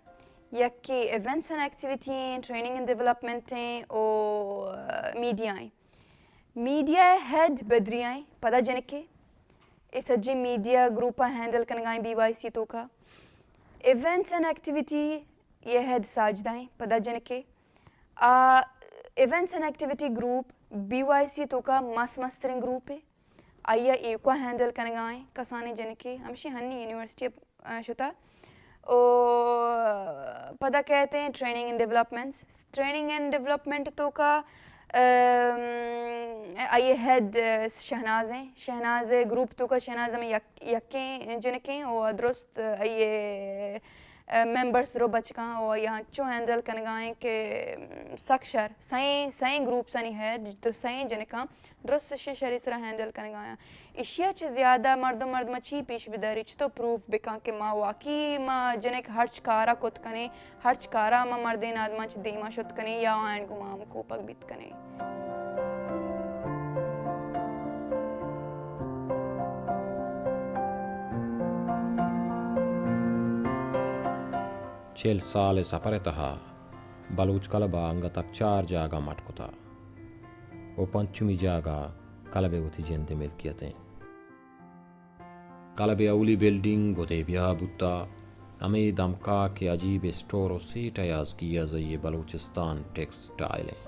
یکے ایونٹس اینڈ ایکٹیویٹی ایں، ٹریننگ اینڈ ڈیولپمنٹ ایں او میڈیا ایں۔ میڈیا ءِ ہیڈ بدری ایں، پدا جنکے۔ اے سجیں میڈیا گروپ ءَ ہینڈل کنگا ایں بی وائی سی توکا۔ ایونٹس اینڈ ایکٹیویٹی ءِ ہیڈ ساجدہ ایں، پدا جنکے۔ آ، events and activity group B Y C توکا مس مستریں گروپے۔ آئی ءَ ایوکا ہینڈل کنگا ایں کسانیں جنکے، ہمشی ہنی یونیورسٹی ءَ شتہ۔ او پدا کئیت ایں training and developments. Training and development توکا ام، آئی ءِ ہیڈ، ا، شہناز ایں۔ شہناز ءِ گروپ توکا شہناز ہمیں یک، یکیں جنکیں و درست آئی ءِ، ا، ممبرز رو بچکاں و آئی انچو ہینڈل کنگا ایں کہ، ام، سک شر، سئیں، سئیں گروپسانی ہیڈ، در-، سئیں جنکاں درست شے شری سرا ہینڈل کنگا ایں۔ ایشی ءَ چہ زیادہ مردم، مردم ءَ چی پیش بداری، چطور پروف بکن کہ ما واقعی ما جنک ہرچ کارا کت کنیں، ہرچ کارا ما مردین آدمان چہ دیما شت کنیں یا آئین گما ہم کوپگ بیت کنیں۔ چل سال ءِ سفر ءِ تہا بلوچ کلب ءَ انگت یک چار جاگہ مٹ کتا و پنچمی جاگہ کلب ءِ وتی جند ءِ ملکیت ایں۔ کلب ءِ اولی بلڈنگ گدیبیا بوتا، ہمے دمکا کہ عجیب اسٹور و سیٹ ایاز کی از یہ بلوچستان ٹیکسٹائل ایں۔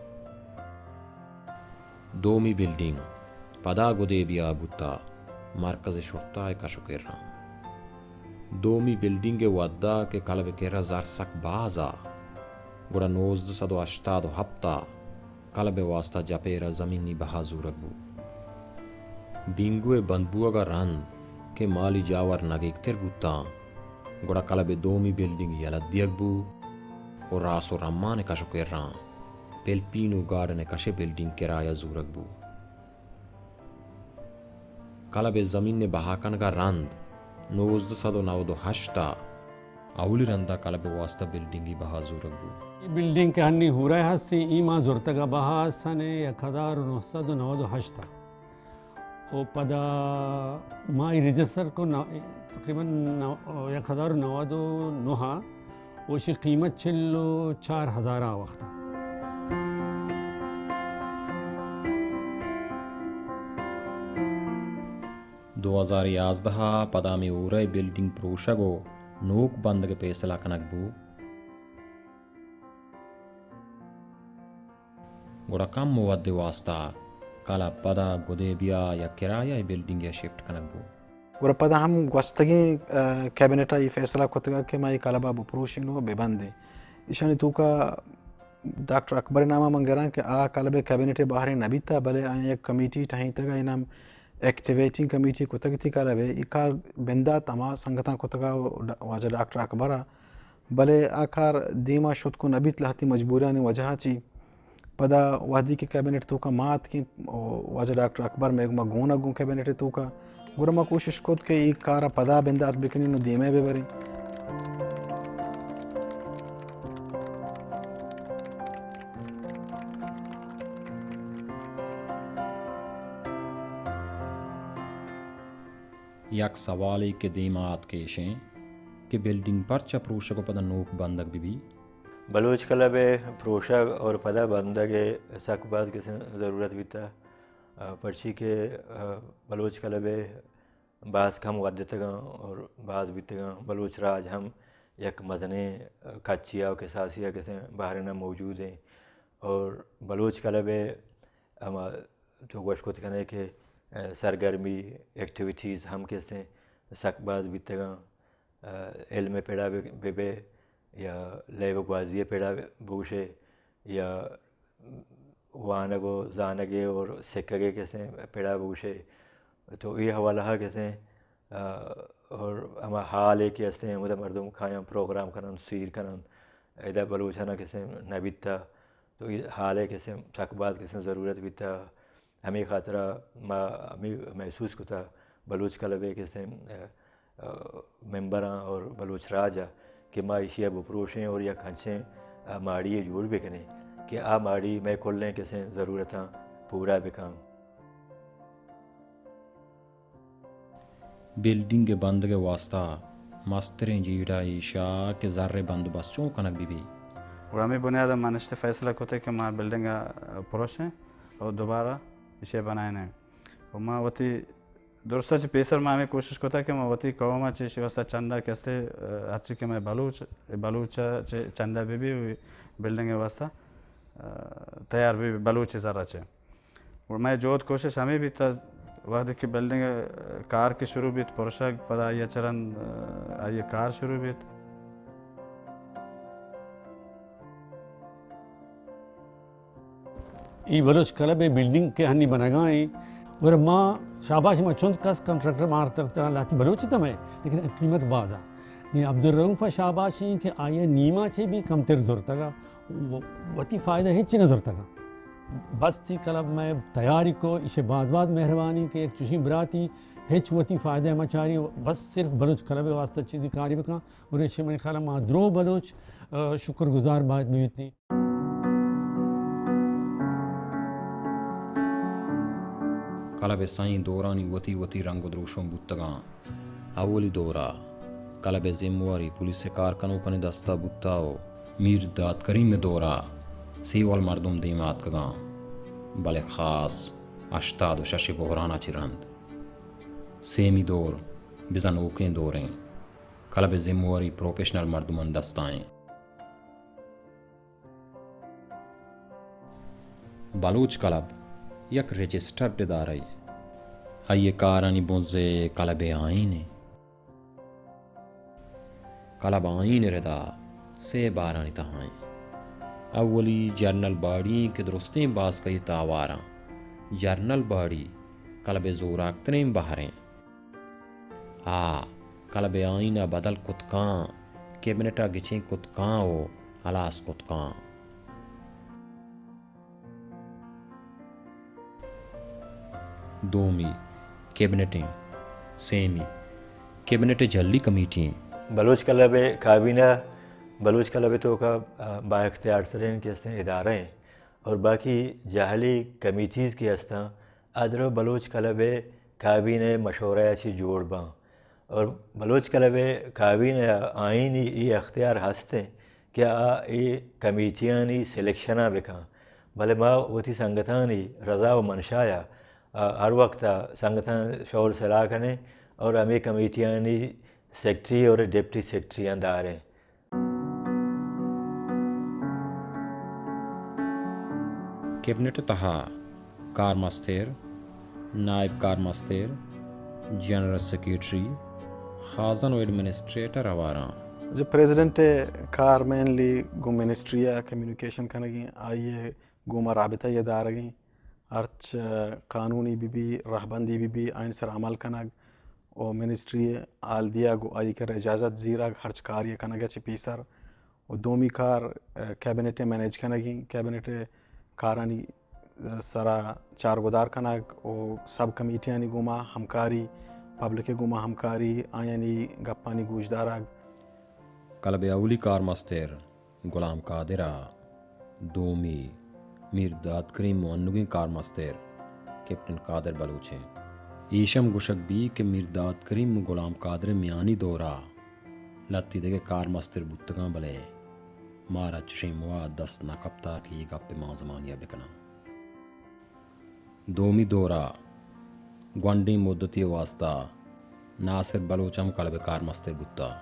دومی بلڈنگ پدا گدیبیا بوتا، مرکز شرطہ ءِ کش و کراں۔ دومی بلڈنگ ءِ وھدا کہ کلب ءِ کرا زر سک باز آ، گڑا نوزدہ سد و ہشتاد و ہپت ءَ کلب ءِ واسطہ جپیر ءَ زمینی بہا زورگ بو۔ بینگو ءِ بند بوگ ءَ رند کہ مالی جاور نگیگ تر بوتاں، گڑا کلب ءِ دومی بلڈنگ یلہ دیگ بو و راس و رمان ءِ کش و کراں پلپینو گارڈن ءِ کش ءَ بلڈنگ کرایہ زورگ بو۔ کلب ءِ زمین ءِ بہا کنگ ءَ رند نوزدہ سد و نود و ہشت ءَ اولی رند ءَ کلب ءِ واسطہ بلڈنگی بہا زورگ بوت۔ اے بلڈنگ کہ ہنی ہورہ ہستیں، اے ما زرتگ ءَ بہا سن یک ہزار و نو سد و نود و ہشت ءَ۔ و پدا ما اے رجسٹر کو نو-، تقریباً نو-، یک ہزار و نود و نو ءَ، و اشی قیمت چل و چار ہزار آ وقت ءَ۔ دو ہزار یازدہ ءَ پدا ہمے ہورہ ءِ بلڈنگ پروشگ و نوک بندگ ءِ پیسلہ کنگ بو، گڑا کم وھد ءِ واسطہ کلب پدا گدیبیا یا کرایہ ءِ بلڈنگ ءَ شفٹ کنگ بو۔ گڑا پدا ہم گوستگیں، ا، کیبنٹ ءَ اے فیصلہ کتگ کہ ما اے کلب ءَ بپروشیں و ببندیں۔ ایشانی توکا ڈاکٹر اکبر ءِ نام ءَ من گراں کہ آ کلب ءِ کیبنٹ ءِ بہرے نہ بیتا، بلے آیاں یک کمیٹی ٹہینتگ ءَ، اے نام ایکٹیویٹنگ کمیٹی کتگ اتی کلب ءِ۔ اے کار بندات ہما سنگتاں کتگ ءَ، ڈا-، واجہ ڈاکٹر اکبر ءَ۔ بلے آ کار دیما شت کو نہ بیت، لہتی مجبوریانی وجہ ءَ چی۔ پدا وہدی کہ کیبنٹ توکا ما اتکیں، واجہ ڈاکٹر اکبر مئے گوما گون ءَ گوں کیبنٹ توکا، گڑا ما کوشش کت کہ اے کار ءَ پدا بندات بکنیں و دیما ببریں۔ یک سوالے کہ دیما آتک ایش ایں کہ بلڈنگ پرچا پروشگ و پدا نوک بندگ بہ بی؟ بلوچ کلب ءِ پروشگ اور پدا بندگ ءِ سک باز کسیں ضرورت بیتا، ا، پرچی کہ، ا، بلوچ کلب ءِ باز کم ودتگاں اور باز بیتگاں۔ بلوچ راج ہم یک مزنیں کچیا و کساسیا کسیں بحرینہ موجود ایں اور بلوچ کلب ءِ ہما تو گوش کت کنے کہ، ا، سرگرمی، ایکٹیویٹیز ہم کسیں سک باز بیتگاں۔ ا، علم ءِ پڑا بہ، بہ بے یا لیب گوازی ءِ پڑا بگوشے یا وانگ و زانگ ءِ اور سکگ ءِ کسیں پڑا بگوشے، تو اے حوالہ ءَ کسیں، ا، اور ہما ہال ءِ کہ استیں، ہمودا مردم کایاں پروگرام کنن، سیر کنن، ادا بلوچانا کسیں نہ بیتا، تو اے ہال ءِ کسیں سک باز کسیں ضرورت بیتا۔ ہمے خاطرا ما ہمے محسوس کتا بلوچ کلب ءِ کسیں، ا، ا، ممبراں اور بلوچ راج ءَ کہ ما ایشی ءَ بپروشیں اور یک انچیں، ا، ماڑی ءَ جوڑ بکنیں کہ آ ماڑی مئے کلیں کسیں ضرورتاں پورا بکن۔ بلڈنگ ءِ بندگ ءِ واسطہ مستریں جیڑہ ایشا کہ زر ءِ بندوبست چون کنگ بہ بی؟ گڑا ہمے بنیاد ءَ ما نشتے فیصلہ کتے کہ ما بلڈنگ ءَ پروشیں اور دوبارہ ایشی ءَ بنائینیں۔ و ما وتی درستاں چہ پیسر ما ہمے کوشش کتا کہ ما وتی قوم ءَ چہ ایشی واسطہ چندہ کہ استے، ا، ہرچی کہ مئے بلوچ، بلوچ ءَ چہ چندہ بہ بی، بلڈنگ ءِ واسطہ، ا، تیار بہ بی بلوچ ءِ زر ءَ چہ۔ گڑا مئے جہد کوشش ہمے بیتا، وہدے کہ بلڈنگ ءِ کار کہ شروع بیت، پرشگ، پدا آئی ءَ چہ رند، ا، آئی ءِ کار شروع بیت۔ ای بلوچ کلب ءِ بلڈنگ کہ ہنی بنگا ایں، گڑا ما شاباش، ما چنت کس کنٹریکٹر مارتگ، لہتی بلوچ تمے، لیکن قیمت باز ءَ۔ نی عبدالرؤف ءَ شاباش ایں کہ آئی ءَ نیما چہ بھی کمتر زرتگ ءَ، و-، وتی فائدہ ہچ نہ زرتگ ءَ۔ بس تی کلب مئے تیاری کو، ایشی باز باز مہربانی کہ یک چوشیں براتی ہچ وتی فائدہ مہ چاری، بس صرف بلوچ کلب ءِ واسطہ چیزی کاری بکن۔ اور ایشی منی خیال ءَ ما درو بلوچ، آ، شکر گزار باید بیتیں۔ کلب ءِ سئیں دورانی وتی وتی رنگ و دروشم بوتگاں۔ اولی دور ءَ کلب ءِ زمواری پولیس ءِ کارکنوکانی دست ءَ بوتہ و میر داد کریم ءِ دور ءَ سیول مردم دیم ءَ آتکگاں، بلے خاص ہشتاد و شش ءِ بحران ءَ چہ رند۔ سیمی دور بزاں نوکیں دوریں، کلب ءِ زمواری پروفیشنل مردمانی دست ءَ ایں۔ بلوچ کلب یک رجسٹرڈ ادارہ یے۔ آئی ءِ کارانی بنز ءَ کلب ءِ آئین ایں۔ کلب آئین ءِ ردا سے بارانی تہا ایں۔ اولی جنرل باڈی ایں کہ درستیں باسک ءَ تہا آواراں۔ جنرل باڈی کلب ءِ زوراکتریں بہر ایں۔ آ کلب ءِ آئین ءَ بدل کت کاں، کیبنٹ ءَ گچین کت کاں و ہلاس کت کاں۔ دومی کیبنٹ ایں، سیمی کیبنٹ ءِ جھلی کمیٹی ایں۔ بلوچ کلب ءِ کابینہ، بلوچ کلب ءِ توکا، آ، با اختیار ترین کہ استیں ادارہ ایں اور باقی جھلی کمیٹیز کہ استاں، آ درو بلوچ کلب ءِ کابینہ ءِ مشورہ ءَ چہ جوڑ باں۔ اور بلوچ کلب ءِ کابینہ ءَ آئینی اے اختیار ہست انت کہ آ اے کمیٹیانی سلیکشن ءَ بکن، بلے ما وتی سنگتانی رضا و منشا ءَ، آ، ہر وقت ءَ سنگتاں شور سلاہ کنیں اور ہمے کمیٹیانی سیکرٹری اور ڈپٹی سیکرٹریاں داریں۔ کیبنٹ ءِ تہا کارمستر، نائب کارمستر، جنرل سیکرٹری، خازن و ایڈمنسٹریٹر ہواراں۔ جی، پریزیڈنٹ ءِ کار مینلی گوں منسٹری ءَ کمیونیکیشن کنگی، آئی ءِ گوما رابطہ ءَ دارگی۔ ہرچ قانونی بہ بی، رہبندی بہ بی، آئین سر عمل کنگ و منسٹری ءَ حال دیگ و آئی کرا اجازت زیرگ ہرچ کاری ءَ کنگ ءَ چہ پیسر۔ و دومی کار، آ، کیبنٹ ءِ مینیج کنگی، کیبنٹ ءِ کارانی، آ، سرا چارگدار کنگ و سب کمیٹیانی گوما ہمکاری، پبلک ءِ گوما ہمکاری، آیانی گپانی گوش دارگ۔ کلب ءِ اولی کارمستر غلام قادر ءَ، دومی میر داد کریم و انوگیں کارمستر کیپٹن قادر بلوچ انت۔ ایش ہم گوشگ بیت کہ میر داد کریم و غلام قادر ءِ میانی دور ءَ لھتے دگہ کارمستر بوتگاں، بلے مارا چشیں موہ دست نہ کپتہ کہ اے گپ ءِ مانزمانی ءَ بکناں۔ دومی دور ءَ گونڈیں مدتے ءِ واستہ ناصر بلوچ ہم کلب ءِ کارمستر بوتہ۔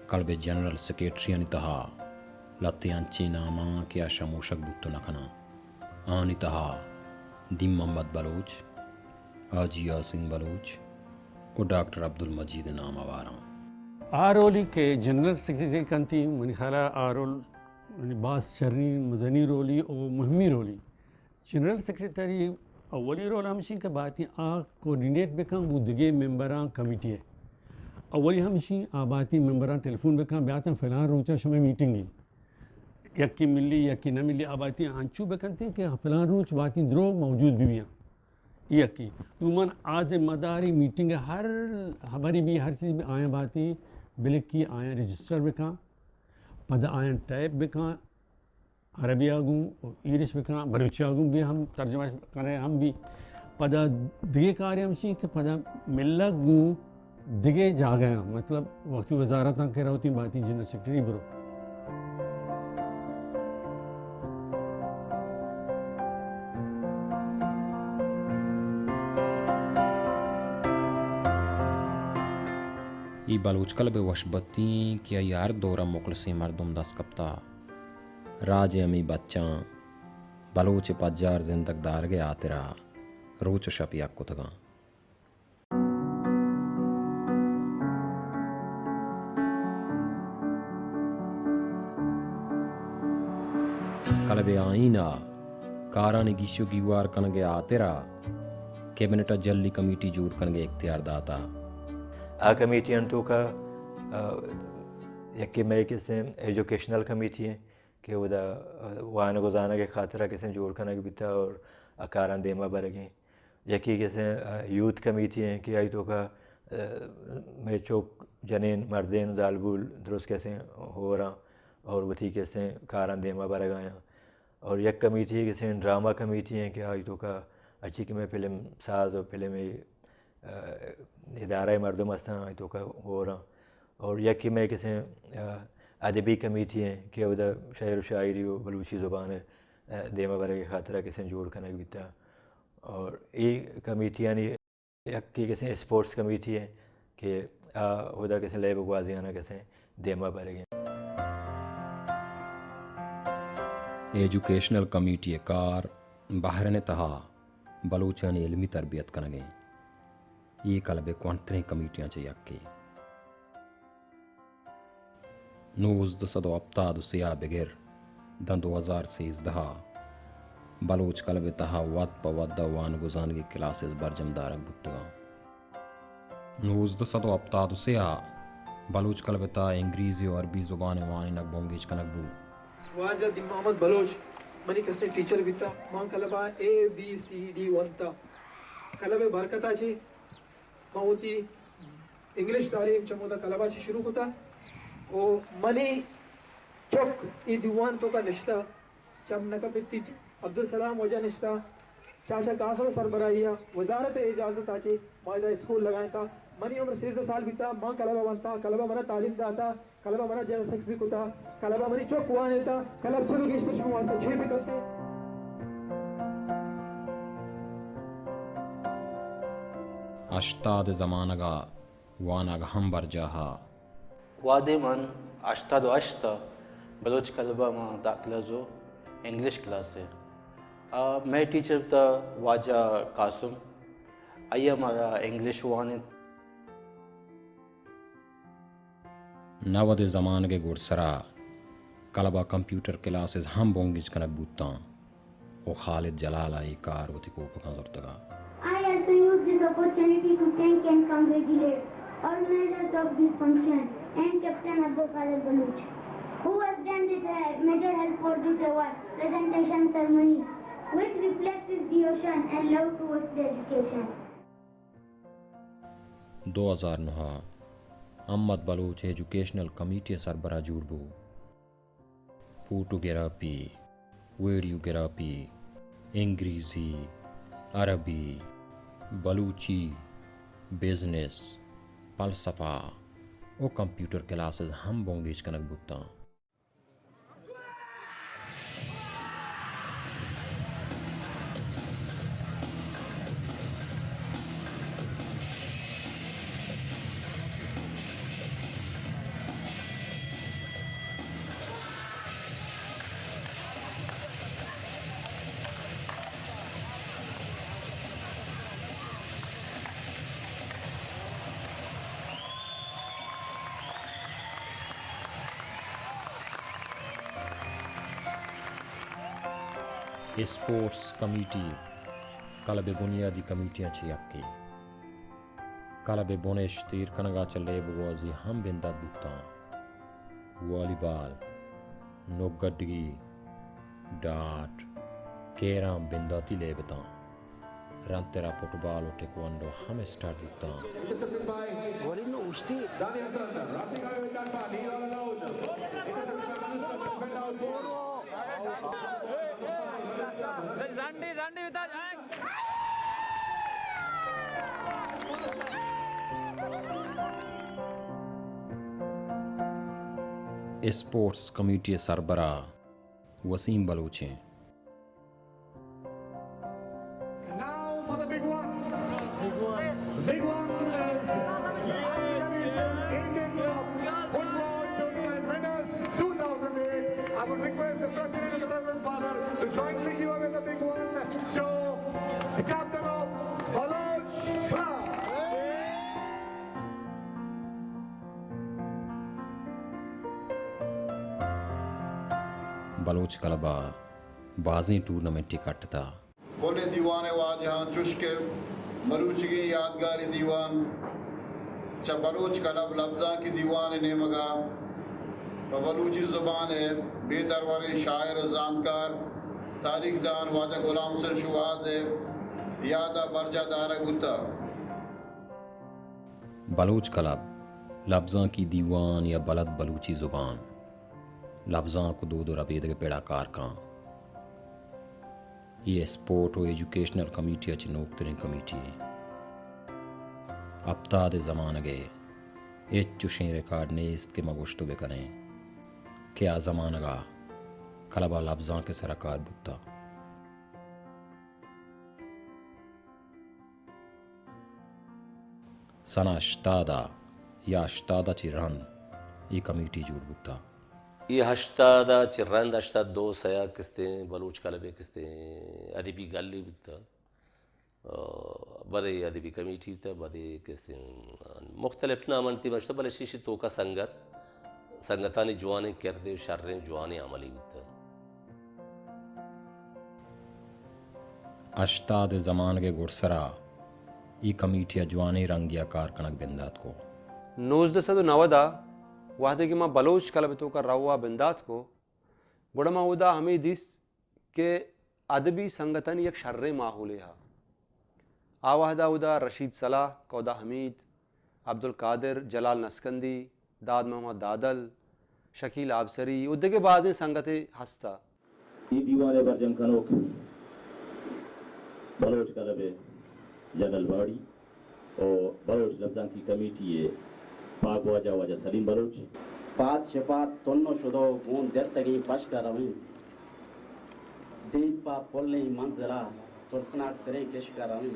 کلب ءِ جنرل سیکرٹریانی تہا لھتے انچیں ناماں کہ آ شموشگ بوت نہ کناں۔ آہانی تہا دین محمد بلوچ، حاجی یاسین بلوچ و ڈاکٹر عبدالمجید ءِ نام ہواراں۔ آ رولی کہ جنرل سیکرٹری کنتی، منی خیال ءَ آ رول یعنی باز شریں مزنیں رولی و مہمی رولی۔ جنرل سیکرٹری اولی رول ہمشی کہ باتی آ کوآرڈینیٹ بکن گوں دگہ ممبراں کمیٹی ءَ۔ اولی ہمشی آ باتی ممبراں ٹیلیفون بکن، بیاتن فلان روچا شمئے میٹنگی۔ یکی ملی، یکی نہ ملی، آ باتی انچو بکنتی کہ فلان روچ باتی درو موجود بہ بیاں۔ یکی۔ دومن آ ذمہ داری میٹنگ ءِ ہر ہبری بی، ہر چیز بی، آیاں باتی بلکی، آیاں رجسٹر بکن، پدا آیاں ٹائپ بکن، عربی ءَ گوں ایرش بکن، بلوچی ءَ گوں بی ہم ترجمہ کنے ہم بی۔ پدا دگہ کارے ہمشی کہ پدا ملگ گوں دگہ جاگہاں، مطلب، وقتی وزارتاں کہ روتی باتی جنرل سیکرٹری برو۔ اے بلوچ کلب ءِ وشبتی ایں کہ آئی ءَ ہر دور ءَ مخلصیں مردم دست کپتہ۔ راج ءِ ہمے بچاں بلوچ ءِ پجار زندگ دارگ ءِ ہاترا روچ ءُ شپ یک کتگاں۔ کلب ءِ آئین ءَ کارانی گیش ءُ گیوار کنگ ءِ ہاترا کیبنٹ ءَ جھلی کمیٹی جوڑ کنگ ءِ اختیار داتا۔ آ کمیٹیانی توکا، آ، یکے مئے کسیں ایجوکیشنل کمیٹی ایں کہ اودا، آ، وانگ ءُ زانگ ءِ خاطرا کسیں جوڑ کنگ بیتا اور آ کاراں دیما برگ ایں۔ یکے کسیں، آ، یوتھ کمیٹی ایں کہ آئی توکا، آ، مئے چک، جنین، مردین، زالبول درست کسیں ہوراں اور وتی کسیں کاراں دیما برگ آیاں۔ اور یک کمیٹی کسیں ڈرامہ کمیٹی ایں کہ آئی توکا اچی کہ مئے فلم ساز اور فلم، آ، ادارہ مردم ہستاں، آئی توکا ہوراں۔ اور یکے مئے کسیں، آ، ادبی کمیٹی ایں کہ اودا شعر و شاعری و بلوچی زبان ءِ، آ، دیما برگ ءِ خاطرا کسیں جوڑ کنگ بیتا۔ اور اے کمیٹیانی یکے کسیں اسپورٹس کمیٹی ایں کہ آ اودا کسیں لیب گوازیانا کسیں دیما برگ ایں۔ ایجوکیشنل کمیٹی ءِ کار بحرین ءِ تہا بلوچانی علمی تربیت کنگ ایں۔ اے کلب ءِ کوہنتریں کمیٹیاں چہ یکے۔ نوزدہ سد و ہپتاد و سے ءَ بگر داں دو ہزار سیزدہ ءَ بلوچ کلب ءِ تہا وھد پہ وھد ءَ وانگ ءُ زانگی کلاسز برجم دارگ بوتگ اَنت۔ نوزدہ سد و ہپتاد و سے ءَ بلوچ کلب ءِ تہا انگریزی ءُ عربی زبان ءِ وانینگ بنگیج کنگ بوت۔ واجہ دین محمد بلوچ منی کسیں ٹیچر بیتا۔ من کلب ءَ اے بی سی ڈی ونتا۔ کلب ءِ برکت ءَ چہ من وتی انگلش تعلیم چمودا کلب ءَ چہ شروع کتا۔ او منی چک اے دیوان توکا نشتا، چم نہ کپتی۔ عبدالسلام واجہ نشتا، چاچا قاسم سربراہی ءَ وزارت اجازت ءَ چہ ما ادا اسکول لگائینتا۔ منی عمر سیزدہ سال بیتا، من کلب ءَ ونتا، کلب ءَ منا تعلیم داتا۔ کلب ءَ منا جنرل سیکرٹری کتا، کلب ءَ منی چک وانینتا، کلب چلو گیشتر شما واسطہ چی بکنت؟ ہشتاد ءِ زمانگ ءَ وانگ ہم برجاہ ءَ۔ وہدے من ہشتاد و ہشت ءَ بلوچ کلب ءَ ما داخلہ زو انگلش کلاس ءَ۔ آ، مئے ٹیچر تا واجہ قاسم، آئی ءَ مارا انگلش وانینت۔ نود ءِ زمانگ ءِ گڈسرا کلب ءَ کمپیوٹر کلاسز ہم بنگیج کنگ بوتاں و خالد جلال ءَ اے کار وتی کوپگاں زرتگ ات۔ I also use this opportunity to thank and congratulate organizers of this function and Captain Abdul Qadir Baloch, who has done this, uh, major help for this award presentation ceremony, which reflects his devotion and love towards the education. دو ہزار نہ ءَ احمد Baloch educational committee ءِ سربراہ جوڑ بو۔ Photography, videography, انگریزی، عربی، بلوچی، بزنس، فلسفہ و کمپیوٹر کلاسز ہم بنگیج کنگ بوتاں۔ اسپورٹس کمیٹی کلب ءِ بنیادی کمیٹیاں چہ یکے۔ کلب ءِ بنش تیر کنگ ءَ چہ لیب گوازی ہم بندات بوتاں۔ والی بال، نگڈگی، ڈاٹ، کیرم بنداتی لیب اتاں۔ رندترا فٹبال و ٹیکوانڈو ہم اسٹارٹ بوتاں۔ زنڈی، زنڈی بتا جائیں۔ اسپورٹس کمیٹی ءِ سربراہ وسیم بلوچ ایں۔ And now for the big one. The big one is Indian Club Football Tournament winners two thousand eight. I would request the President and the Reverend Father to jointly give away the big one to the captain of Baloch Club. Baloch club ءَ بازیں ٹورنامنٹے کٹتہ۔ کلیں دیوان ءِ واجہاں چوش کہ مروچیگیں یادگاری دیوان چہ بلوچ کلب لبزانکی دیوان ءِ نیمگ ءَ پہ بلوچی زبان ءِ بے دروریں شاعر ءُ زانتکار، تاریخ دان واجہ غلام حسین شوہاز ءِ یاد ءَ برجاہ دارگ بوتگ۔ بلوچ کلب لبزانکی دیوان یا بلد بلوچی زبان، لبزانک ءُ دود ءُ ربیدگ ءِ پڑ ءَ کار کن۔ اے اسپورٹ ءُ ایجوکیشنل کمیٹی ءَ چہ نوکتریں کمیٹی یے۔ ہپتاد ءِ زمانگ ءِ ہچ چوشیں ریکارڈ نیست کہ ما گوشت ءُ بہ کنیں کہ آ زمانگ ءَ کلب ءَ لبزانک ءِ سر ءَ کار بوتہ۔ سنہ ہشتاد ءَ یا ہشتاد ءَ چہ رند اے کمیٹی جوڑ بوتہ۔ اے ہشتاد ءَ چہ رند، ہشتاد دو سئے ءَ کستیں بلوچ کلب ءِ کستیں ادبی گلے بوتہ، آ، بلے ادبی کمیٹی بوتہ، بلے کستیں مختلف نامانی تہ ءَ بوتہ، بلے ایشی توکا سنگت، سنگتانی جوانیں کردے ءُ شریں جوانیں عملے بوتہ۔ ہشتاد ءِ زمانگ ءِ گڈسرا اے کمیٹی ءَ جوانیں رنگے ءَ کار کنگ بندات کو۔ نوزدہ سد ءُ نود ءَ وہدے کہ ما بلوچ کلب ءِ توکا روا بندات کو، گڑا ما اودا ہمے دیست کہ ادبی سنگتانی یک شریں ماحولے ہا۔ آ وہدا اودا رشید صلاح، کودا حمید، عبدالقادر، جلال نسکندی، داد محمد دادل، شکیل آبسری و دگہ بازیں سنگتے ہستا۔ اے دیوان ءِ برجم کنوک بلوچ کلب ءِ جنرل باڈی و بلوچ لبزانکی کمیٹی ءِ پاک واجہ واجہ سلیم بلوچ۔ پاد شپاد تن و شدو گون درتگیں پشک ءَ رویں۔ دیم پہ پلیں منزل ءَ ترسناک تریں کشک ءَ رویں۔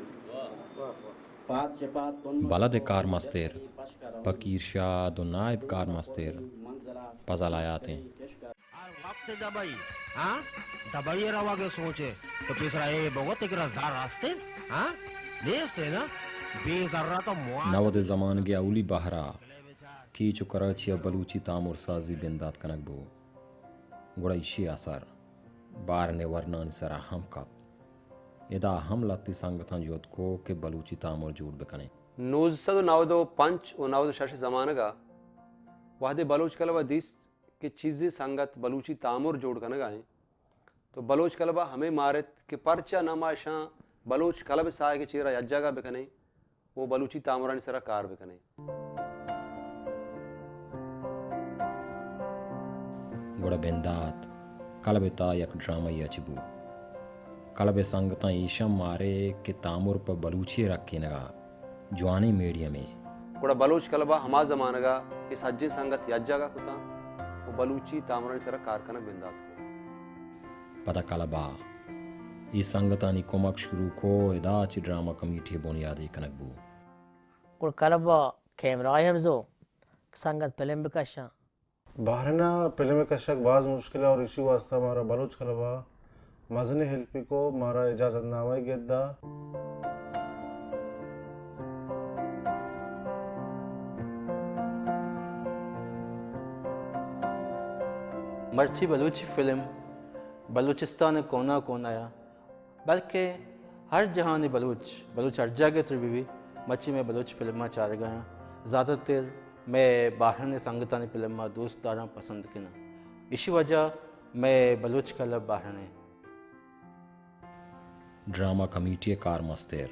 پاد شپاد تن و بلد ءِ کارمستر پکیر شاد و نائب کارمستر پزل حیات ایں۔ ہر وقت دبئی، ہاں؟ دبئی ءَ روگ ءِ سوچ ءَ۔ تو پیسرا اے بگو تئی کرا زر ہست انت، ہاں؟ نیست انت نا؟ بے زر ءَ تو موا نود ءِ زمانگ ءِ اولی بہر ءَ کیچ و کراچی ءَ بلوچی تامر سازی بندات کنگ بو، گڑا ایشی ءِ اثر بارن ءِ ورنانی سرا ہم کپت۔ ادا ہم لہتے سنگتاں جہد کو کہ بلوچی تامر جوڑ بکنیں۔ نوزدہ سد و نود و پنچ و نود و شش ءِ زمانگ ءَ وہدے بلوچ کلب ءَ دیست کہ چیزے سنگت بلوچی تامر جوڑ کنگ ءَ انت، تو بلوچ کلب ءَ ہمے مارت کہ پرچا نہ ما اشاں بلوچ کلب ءِ ساہگ ءِ چیرا یک جاگہ بکنیں و بلوچی تامرانی سرا کار بکنیں۔ گڑا بندات کلب ءِ تہا یک ڈرامہ یے ءَ چہ بو۔ کلب ءِ سنگتاں ایشاں مارے کہ تامر پہ بلوچی ءِ رکینگ ءَ جوانیں میڈیمے۔ گڑا بلوچ کلب ءَ ہما زمانگ ءَ اے سجیں سنگت یک جاگہ کتاں و بلوچی تامرانی سرا کار کنگ بندات کو۔ پدا کلب ءَ اے سنگتانی کمک شروع کو، ادا چہ ڈرامہ کمیٹی ءِ بنیادے کنگ بو۔ گڑا کلب ءَ کیمرہ ءَ ہم زو کہ سنگت پلم بکشاں۔ بحرین ءَ پلم کشگ باز مشکل ءَ اور ایشی واسطہ مارا بلوچ کلب ءَ مزنیں ہیلپی کو، مارا اجازت نامہ گدا۔ مرچی بلوچی فلم بلوچستان ءِ کونا کونا ءَ بلکہ ہر جہانی بلوچ، بلوچ ہر جاگہ تر بہ بی، مرچی مئے بلوچ فلماں چارگا آں۔ زیادہ تر مئے بحرین ءِ سنگتانی فلماں دوست داراں، پسند کناں۔ ایشی وجہ مئے بلوچ کلب بحرین ءِ۔ ڈرامہ کمیٹی ءِ کارمستر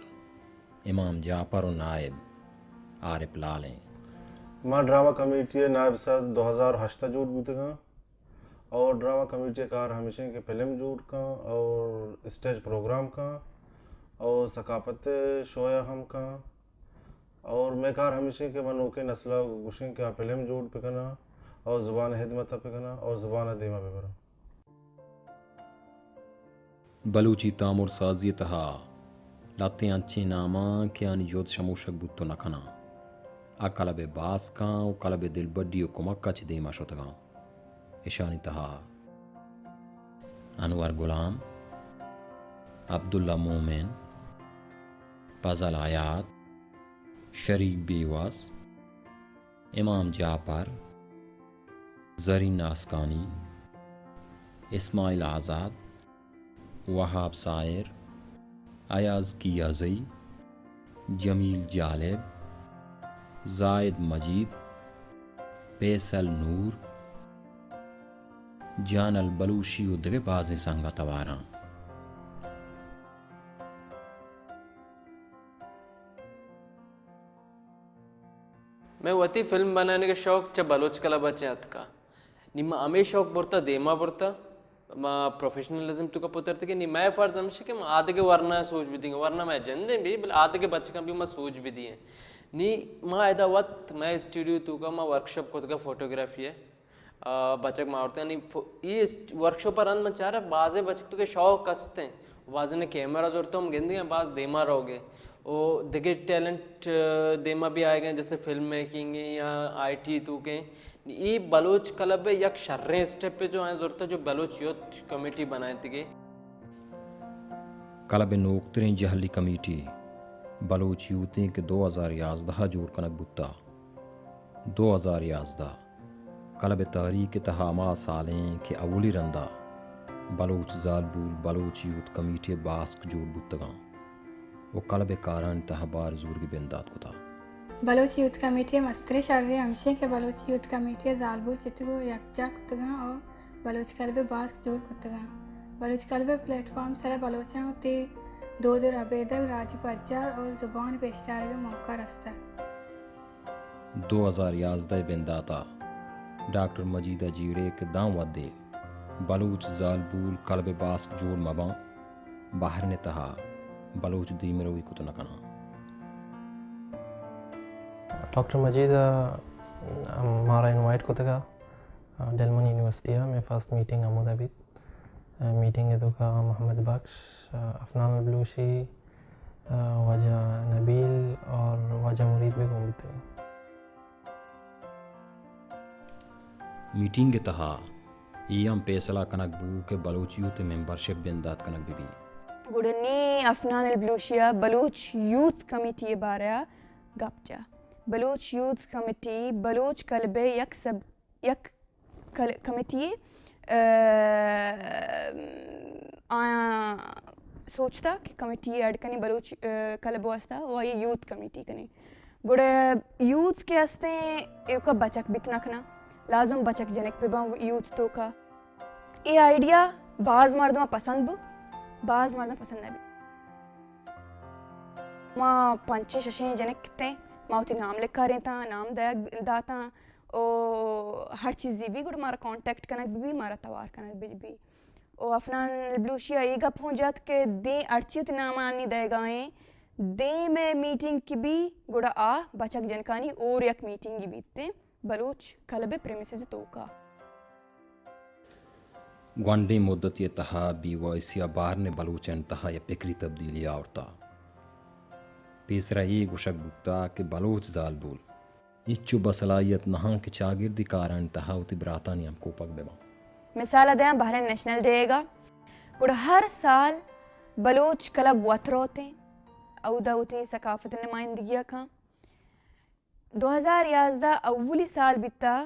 امام جعفر و نائب عارف لال ایں۔ ما ڈرامہ کمیٹی ءِ نائب صدر دو ہزار ہشت ءَ جوڑ بوتگاں۔ اور ڈرامہ کمیٹی ءِ کار ہمیش انت کہ فلم جوڑ کن اور اسٹیج پروگرام کن اور ثقافت شویا ہم کن۔ اور مئے کار ہمیش انت کہ من نوکیں نسل ءَ گوشیں کہ آ فلم جوڑ بکناں اور زبان ءِ ہدمت ءَ بکناں اور زبان ءَ دیما ببراں۔ بلوچی تامر سازی ءِ تہا لہتیں انچیں ناماں کہ آنی جہد شموشگ بوت و نہ کناں، آ کلب ءِ باسکاں و کلب ءِ دلبڈی و کمک ءَ چہ دیما شتگاں۔ اشانی تہا انور غلام، عبداللہ مومن، فضل حیات، شریف بیوس، امام جعفر، زرین ناسکانی، اسماعیل آزاد، وہاب ساحر، ایاز کیازئی، جمیل جالب، زاہد مجید، فیصل نور، جانل بلوشی و دگہ بازیں سنگت ہوار آں۔ مئے وتی فلم بنانگ ءِ شوق چہ بلوچ کلب ءَ چہ اتکا۔ نی ما ہمے شوق برتا، دیما برتا۔ ما پروفیشنلزم توکا پترتگیں۔ نی مئے فرض ہمیش کہ ما آدگہ ورنا سوج بدییں، ورنا مئے جندیں بھی، بلے آدگہ بچکاں بھی ما سوج بدییں۔ نی ما ادا وت مئے اسٹوڈیو توکا ما ورکشاپ کتگا فوٹوگرافی ءِ۔ آ، بچک ما آورتگ۔ نی فو-، اے است-، ورکشاپ ءَ رند من چارا بازیں بچک توکا شوق ہستیں۔ بازیں کیمرہ زرتوں ہم گندگیں، باز دیما روگے۔ او دگہ ٹیلنٹ، آ، دیما بھی آئیگیں، جیسے فلم میکنگ یا آئی ٹی توکیں۔ اے بلوچ کلب ءِ یک شریں اسٹیپ ءَ جو آیاں زرتہ جو بلوچ یوتھ کمیٹی بنائینتگے۔ کلب ءِ نوکتریں جہلی کمیٹی بلوچ یوتھ ایں کہ دو ہزار یازدہ ءَ جوڑ کنگ بوتہ۔ دو ہزار یازدہ کلب ءِ تاریخ ءِ تہا ہما سال ایں کہ اولی رندا بلوچ زالبول بلوچ یوتھ کمیٹی ءِ باسک جوڑ بوتگاں و کلب ءِ کارانی تہا بار زورگی بندات کتہ۔ بلوچ یوتھ کمیٹی ءِ مستریں شرے ہمشیں کہ بلوچ یوتھ کمیٹی ءِ زالبول چتگ و یکجاہ کتگاں و بلوچ کلب ءِ باسک جوڑ کتگاں۔ بلوچ کلب ءِ پلیٹ فارم سرا بلوچاں وتی دود و ربیدگ، راجی پجار و زبان پیشدارگ ءِ موقع رستہ۔ دو ہزار یازدہ ءِ بنداتا ڈاکٹر مجید ءَ جیڑے کہ داں وھدے بلوچ زالبول کلب ءِ باسک جوڑ مباں، بحرین ءِ تہا بلوچ دیمروی کت نہ کناں۔ ڈاکٹر مجید ءَ مارا انوائٹ کتگا ڈلمن یونیورسٹی ءَ، مئے فرسٹ میٹنگ ہمودا بیت۔ میٹنگ ءِ توکا محمد بخش، افنان البلوشی، واجہ نبیل اور واجہ مرید بھی گون بیتگ۔ میٹنگ ءِ تہا اے ہم پیسلہ کنگ بو کہ بلوچ یوتھ ءِ ممبرشپ بندات کنگ بہ بی۔ گڑا نی افنان البلوشی ءَ بلوچ یوتھ کمیٹی ءِ بارہ ءَ گپ جا۔ Baloch youth committee Baloch club ءِ یک سب، یک کل-، کمیٹی ءِ، آ، آیاں سوچتا کہ کمیٹی ایڈ کنی بلوچ، آ، کلب واسطہ و آئی یوتھ کمیٹی کنی۔ گڑا یوتھ کہ ہستیں، ایوکا بچک بیت نہ کناں، لازم بچک جنک بہ باں یوتھ توکا۔ اے آئیڈیا باز مردم پسند بو، باز مردم پسند نہ بی۔ ما پنچیں ششیں جنک تیں، ما وتی نام لکارینتاں، نام دئیگ داتاں، او ہر چیزی بی گڑا مارا کانٹیکٹ کنگ بہ بی، مارا توار کنگ بہ بی۔ او افنان البلوشی ءَ اے گپ ہوں جت کہ دیں ہرچی وتی نامانی دئیگا ایں، دیم ءِ میٹنگ کہ بی گڑا آ بچک جنکانی اور یک میٹنگی بیت ایں بلوچ کلب ءِ پریمیسز توکا۔ گونڈیں مدتی ءِ تہا بی وائی سی ءَ بحرین ءِ بلوچانی تہا یک پکری تبدیلی آورتا۔ پیسرا اے گوشگ بوتا کہ بلوچ زالبول انچو بصلاحیت نہ آں کہ چاگردی کارانی تہا وتی براتانی ہمکوپگ بہ باں۔ مثال ءَ دیاں، بحرین نیشنل ڈے ئیگا، گڑا ہر سال بلوچ کلب وت روتیں، اودا وتی ثقافت ءِ نمائندگی ءَ کن۔ دو ہزار یازدہ اولی سال بیتا،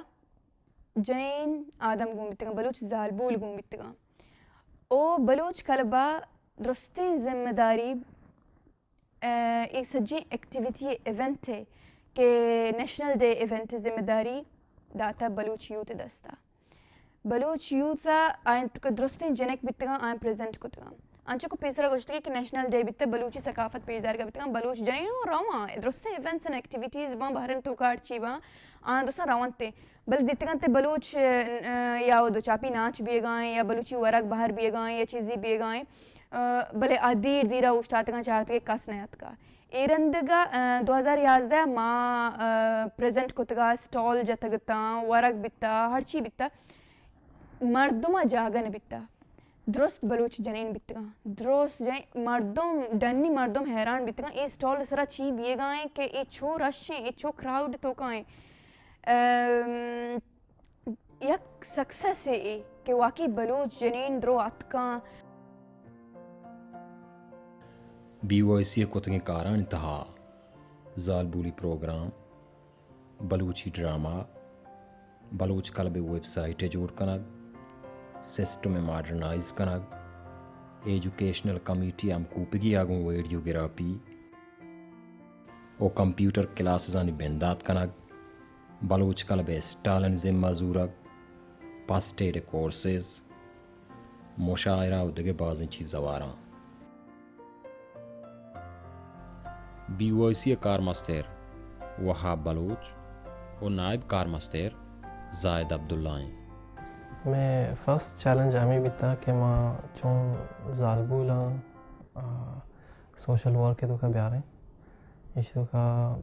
جنین آدم گون بیتگاں، بلوچ زالبول گون بیتگاں۔ او بلوچ کلب ءَ درستیں ذمہ داری، اے، اے سجیں ایکٹیویٹی ءِ ایونٹ ءِ کہ نیشنل ڈے ایونٹ ءِ ذمہ داری داتا بلوچ یوتھ ءِ دستا۔ بلوچ یوتھ ءَ آیاں کہ درستیں جنک بیتگاں، آیاں پریزنٹ کتگاں۔ انچو کہ پیسرا گوشتگی کہ نیشنل ڈے بیتہ، بلوچی ثقافت پیش دارگا بیتگاں، بلوچ جنین رواں، درستیں ایونٹس اینڈ ایکٹیویٹیز باں، بحرین توکا ہرچی باں، آیاں درستاں رونت۔ بلے دیتگاں تے بلوچ، ا، ا، یا و دوچاپی ناچ بیگائیں، یا بلوچی ورگ بہر بیگائیں، یا چیزی بیگائیں، ا، بلے آ دیر دیرا اوشتاتگاں، چارتگے کس نیاتکا۔ اے رندگا، ا، دو ہزار یازدہ ما، ا، پریزنٹ کتگا، اسٹال جتگتاں، ورگ بیتا، ہرچی بیتا، مردما جاگہ نہ بیتا۔ درست بلوچ جنین بیتگاں، درست جنین مردم، ڈنی مردم حیران بیتگاں، اے اسٹال سرا چی بیگائیں کہ اے چو رش ایں، اے چو کراؤڈ توکائیں۔ ام، یک سکسس اے کہ واقعی بلوچ جنین درو اتکاں۔ بی وائی سی ءِ کتگیں کارانی تہا زالبولی پروگرام، بلوچی ڈرامہ، بلوچ کلب ءِ ویب سائٹ ءِ جوڑ کنگ، سسٹم ءِ ماڈرنائز کنگ، ایجوکیشنل کمیٹی ءِ ہمکوپگی ءَ گوں ویڈیوگرافی و کمپیوٹر کلاسزانی بندات کنگ، بلوچ کلب ءِ اسٹالانی ذمہ زورگ، فرسٹ ایڈ کورسز، مشاعرہ و دگہ بازیں چیز ءَ وار آں۔ بی او آئی سی ءِ کارمستر وہاب بلوچ و نائب کارمستر زاہد عبداللہ ایں۔ مئے فرسٹ چیلنج ہمے بیتا کہ ما چون زالبولاں، آ، سوشل ورک ءِ توکا بیاریں۔ ایشی توکا،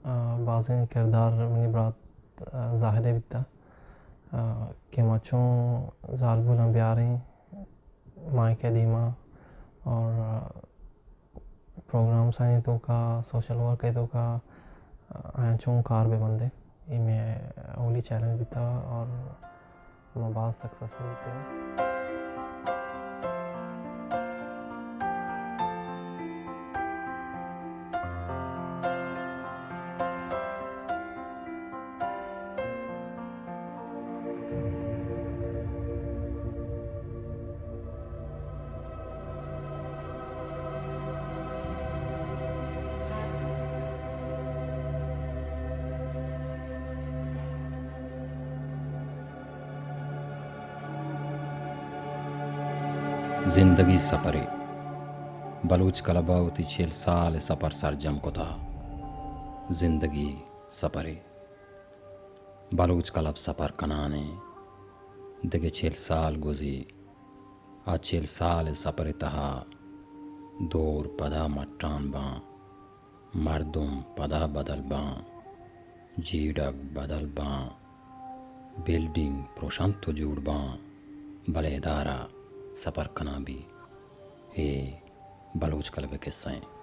آ، بازیں کردار منی برات، آ، زاہد ءِ بیتا، آ، کہ ما چون زالبولاں بیاریں مائیک ءِ دیما اور پروگرامزانی توکا، سوشل ورک ءِ توکا آیاں چون کار بہ بندیں۔ اے مئے اولی چیلنج بیتا اور ما باز سکسیسفل بیتگیں۔ زندگی سپرے۔ بلوچ کلب ءَ وتی چل سال ءِ سپر سرجم کتا۔ زندگی سپرے۔ بلوچ کلب سپر کنان ایں۔ دگہ چل سال گوزی۔ آ چل سال ءِ سپر ءِ تہا دور پدا مٹان باں، مردم پدا بدل باں، جیڑگ بدل باں، بلڈنگ پروشنت و جوڑ باں، بلے ادارہ سپر کنان بی۔ اے بلوچ کلب ءِ قصہ ایں۔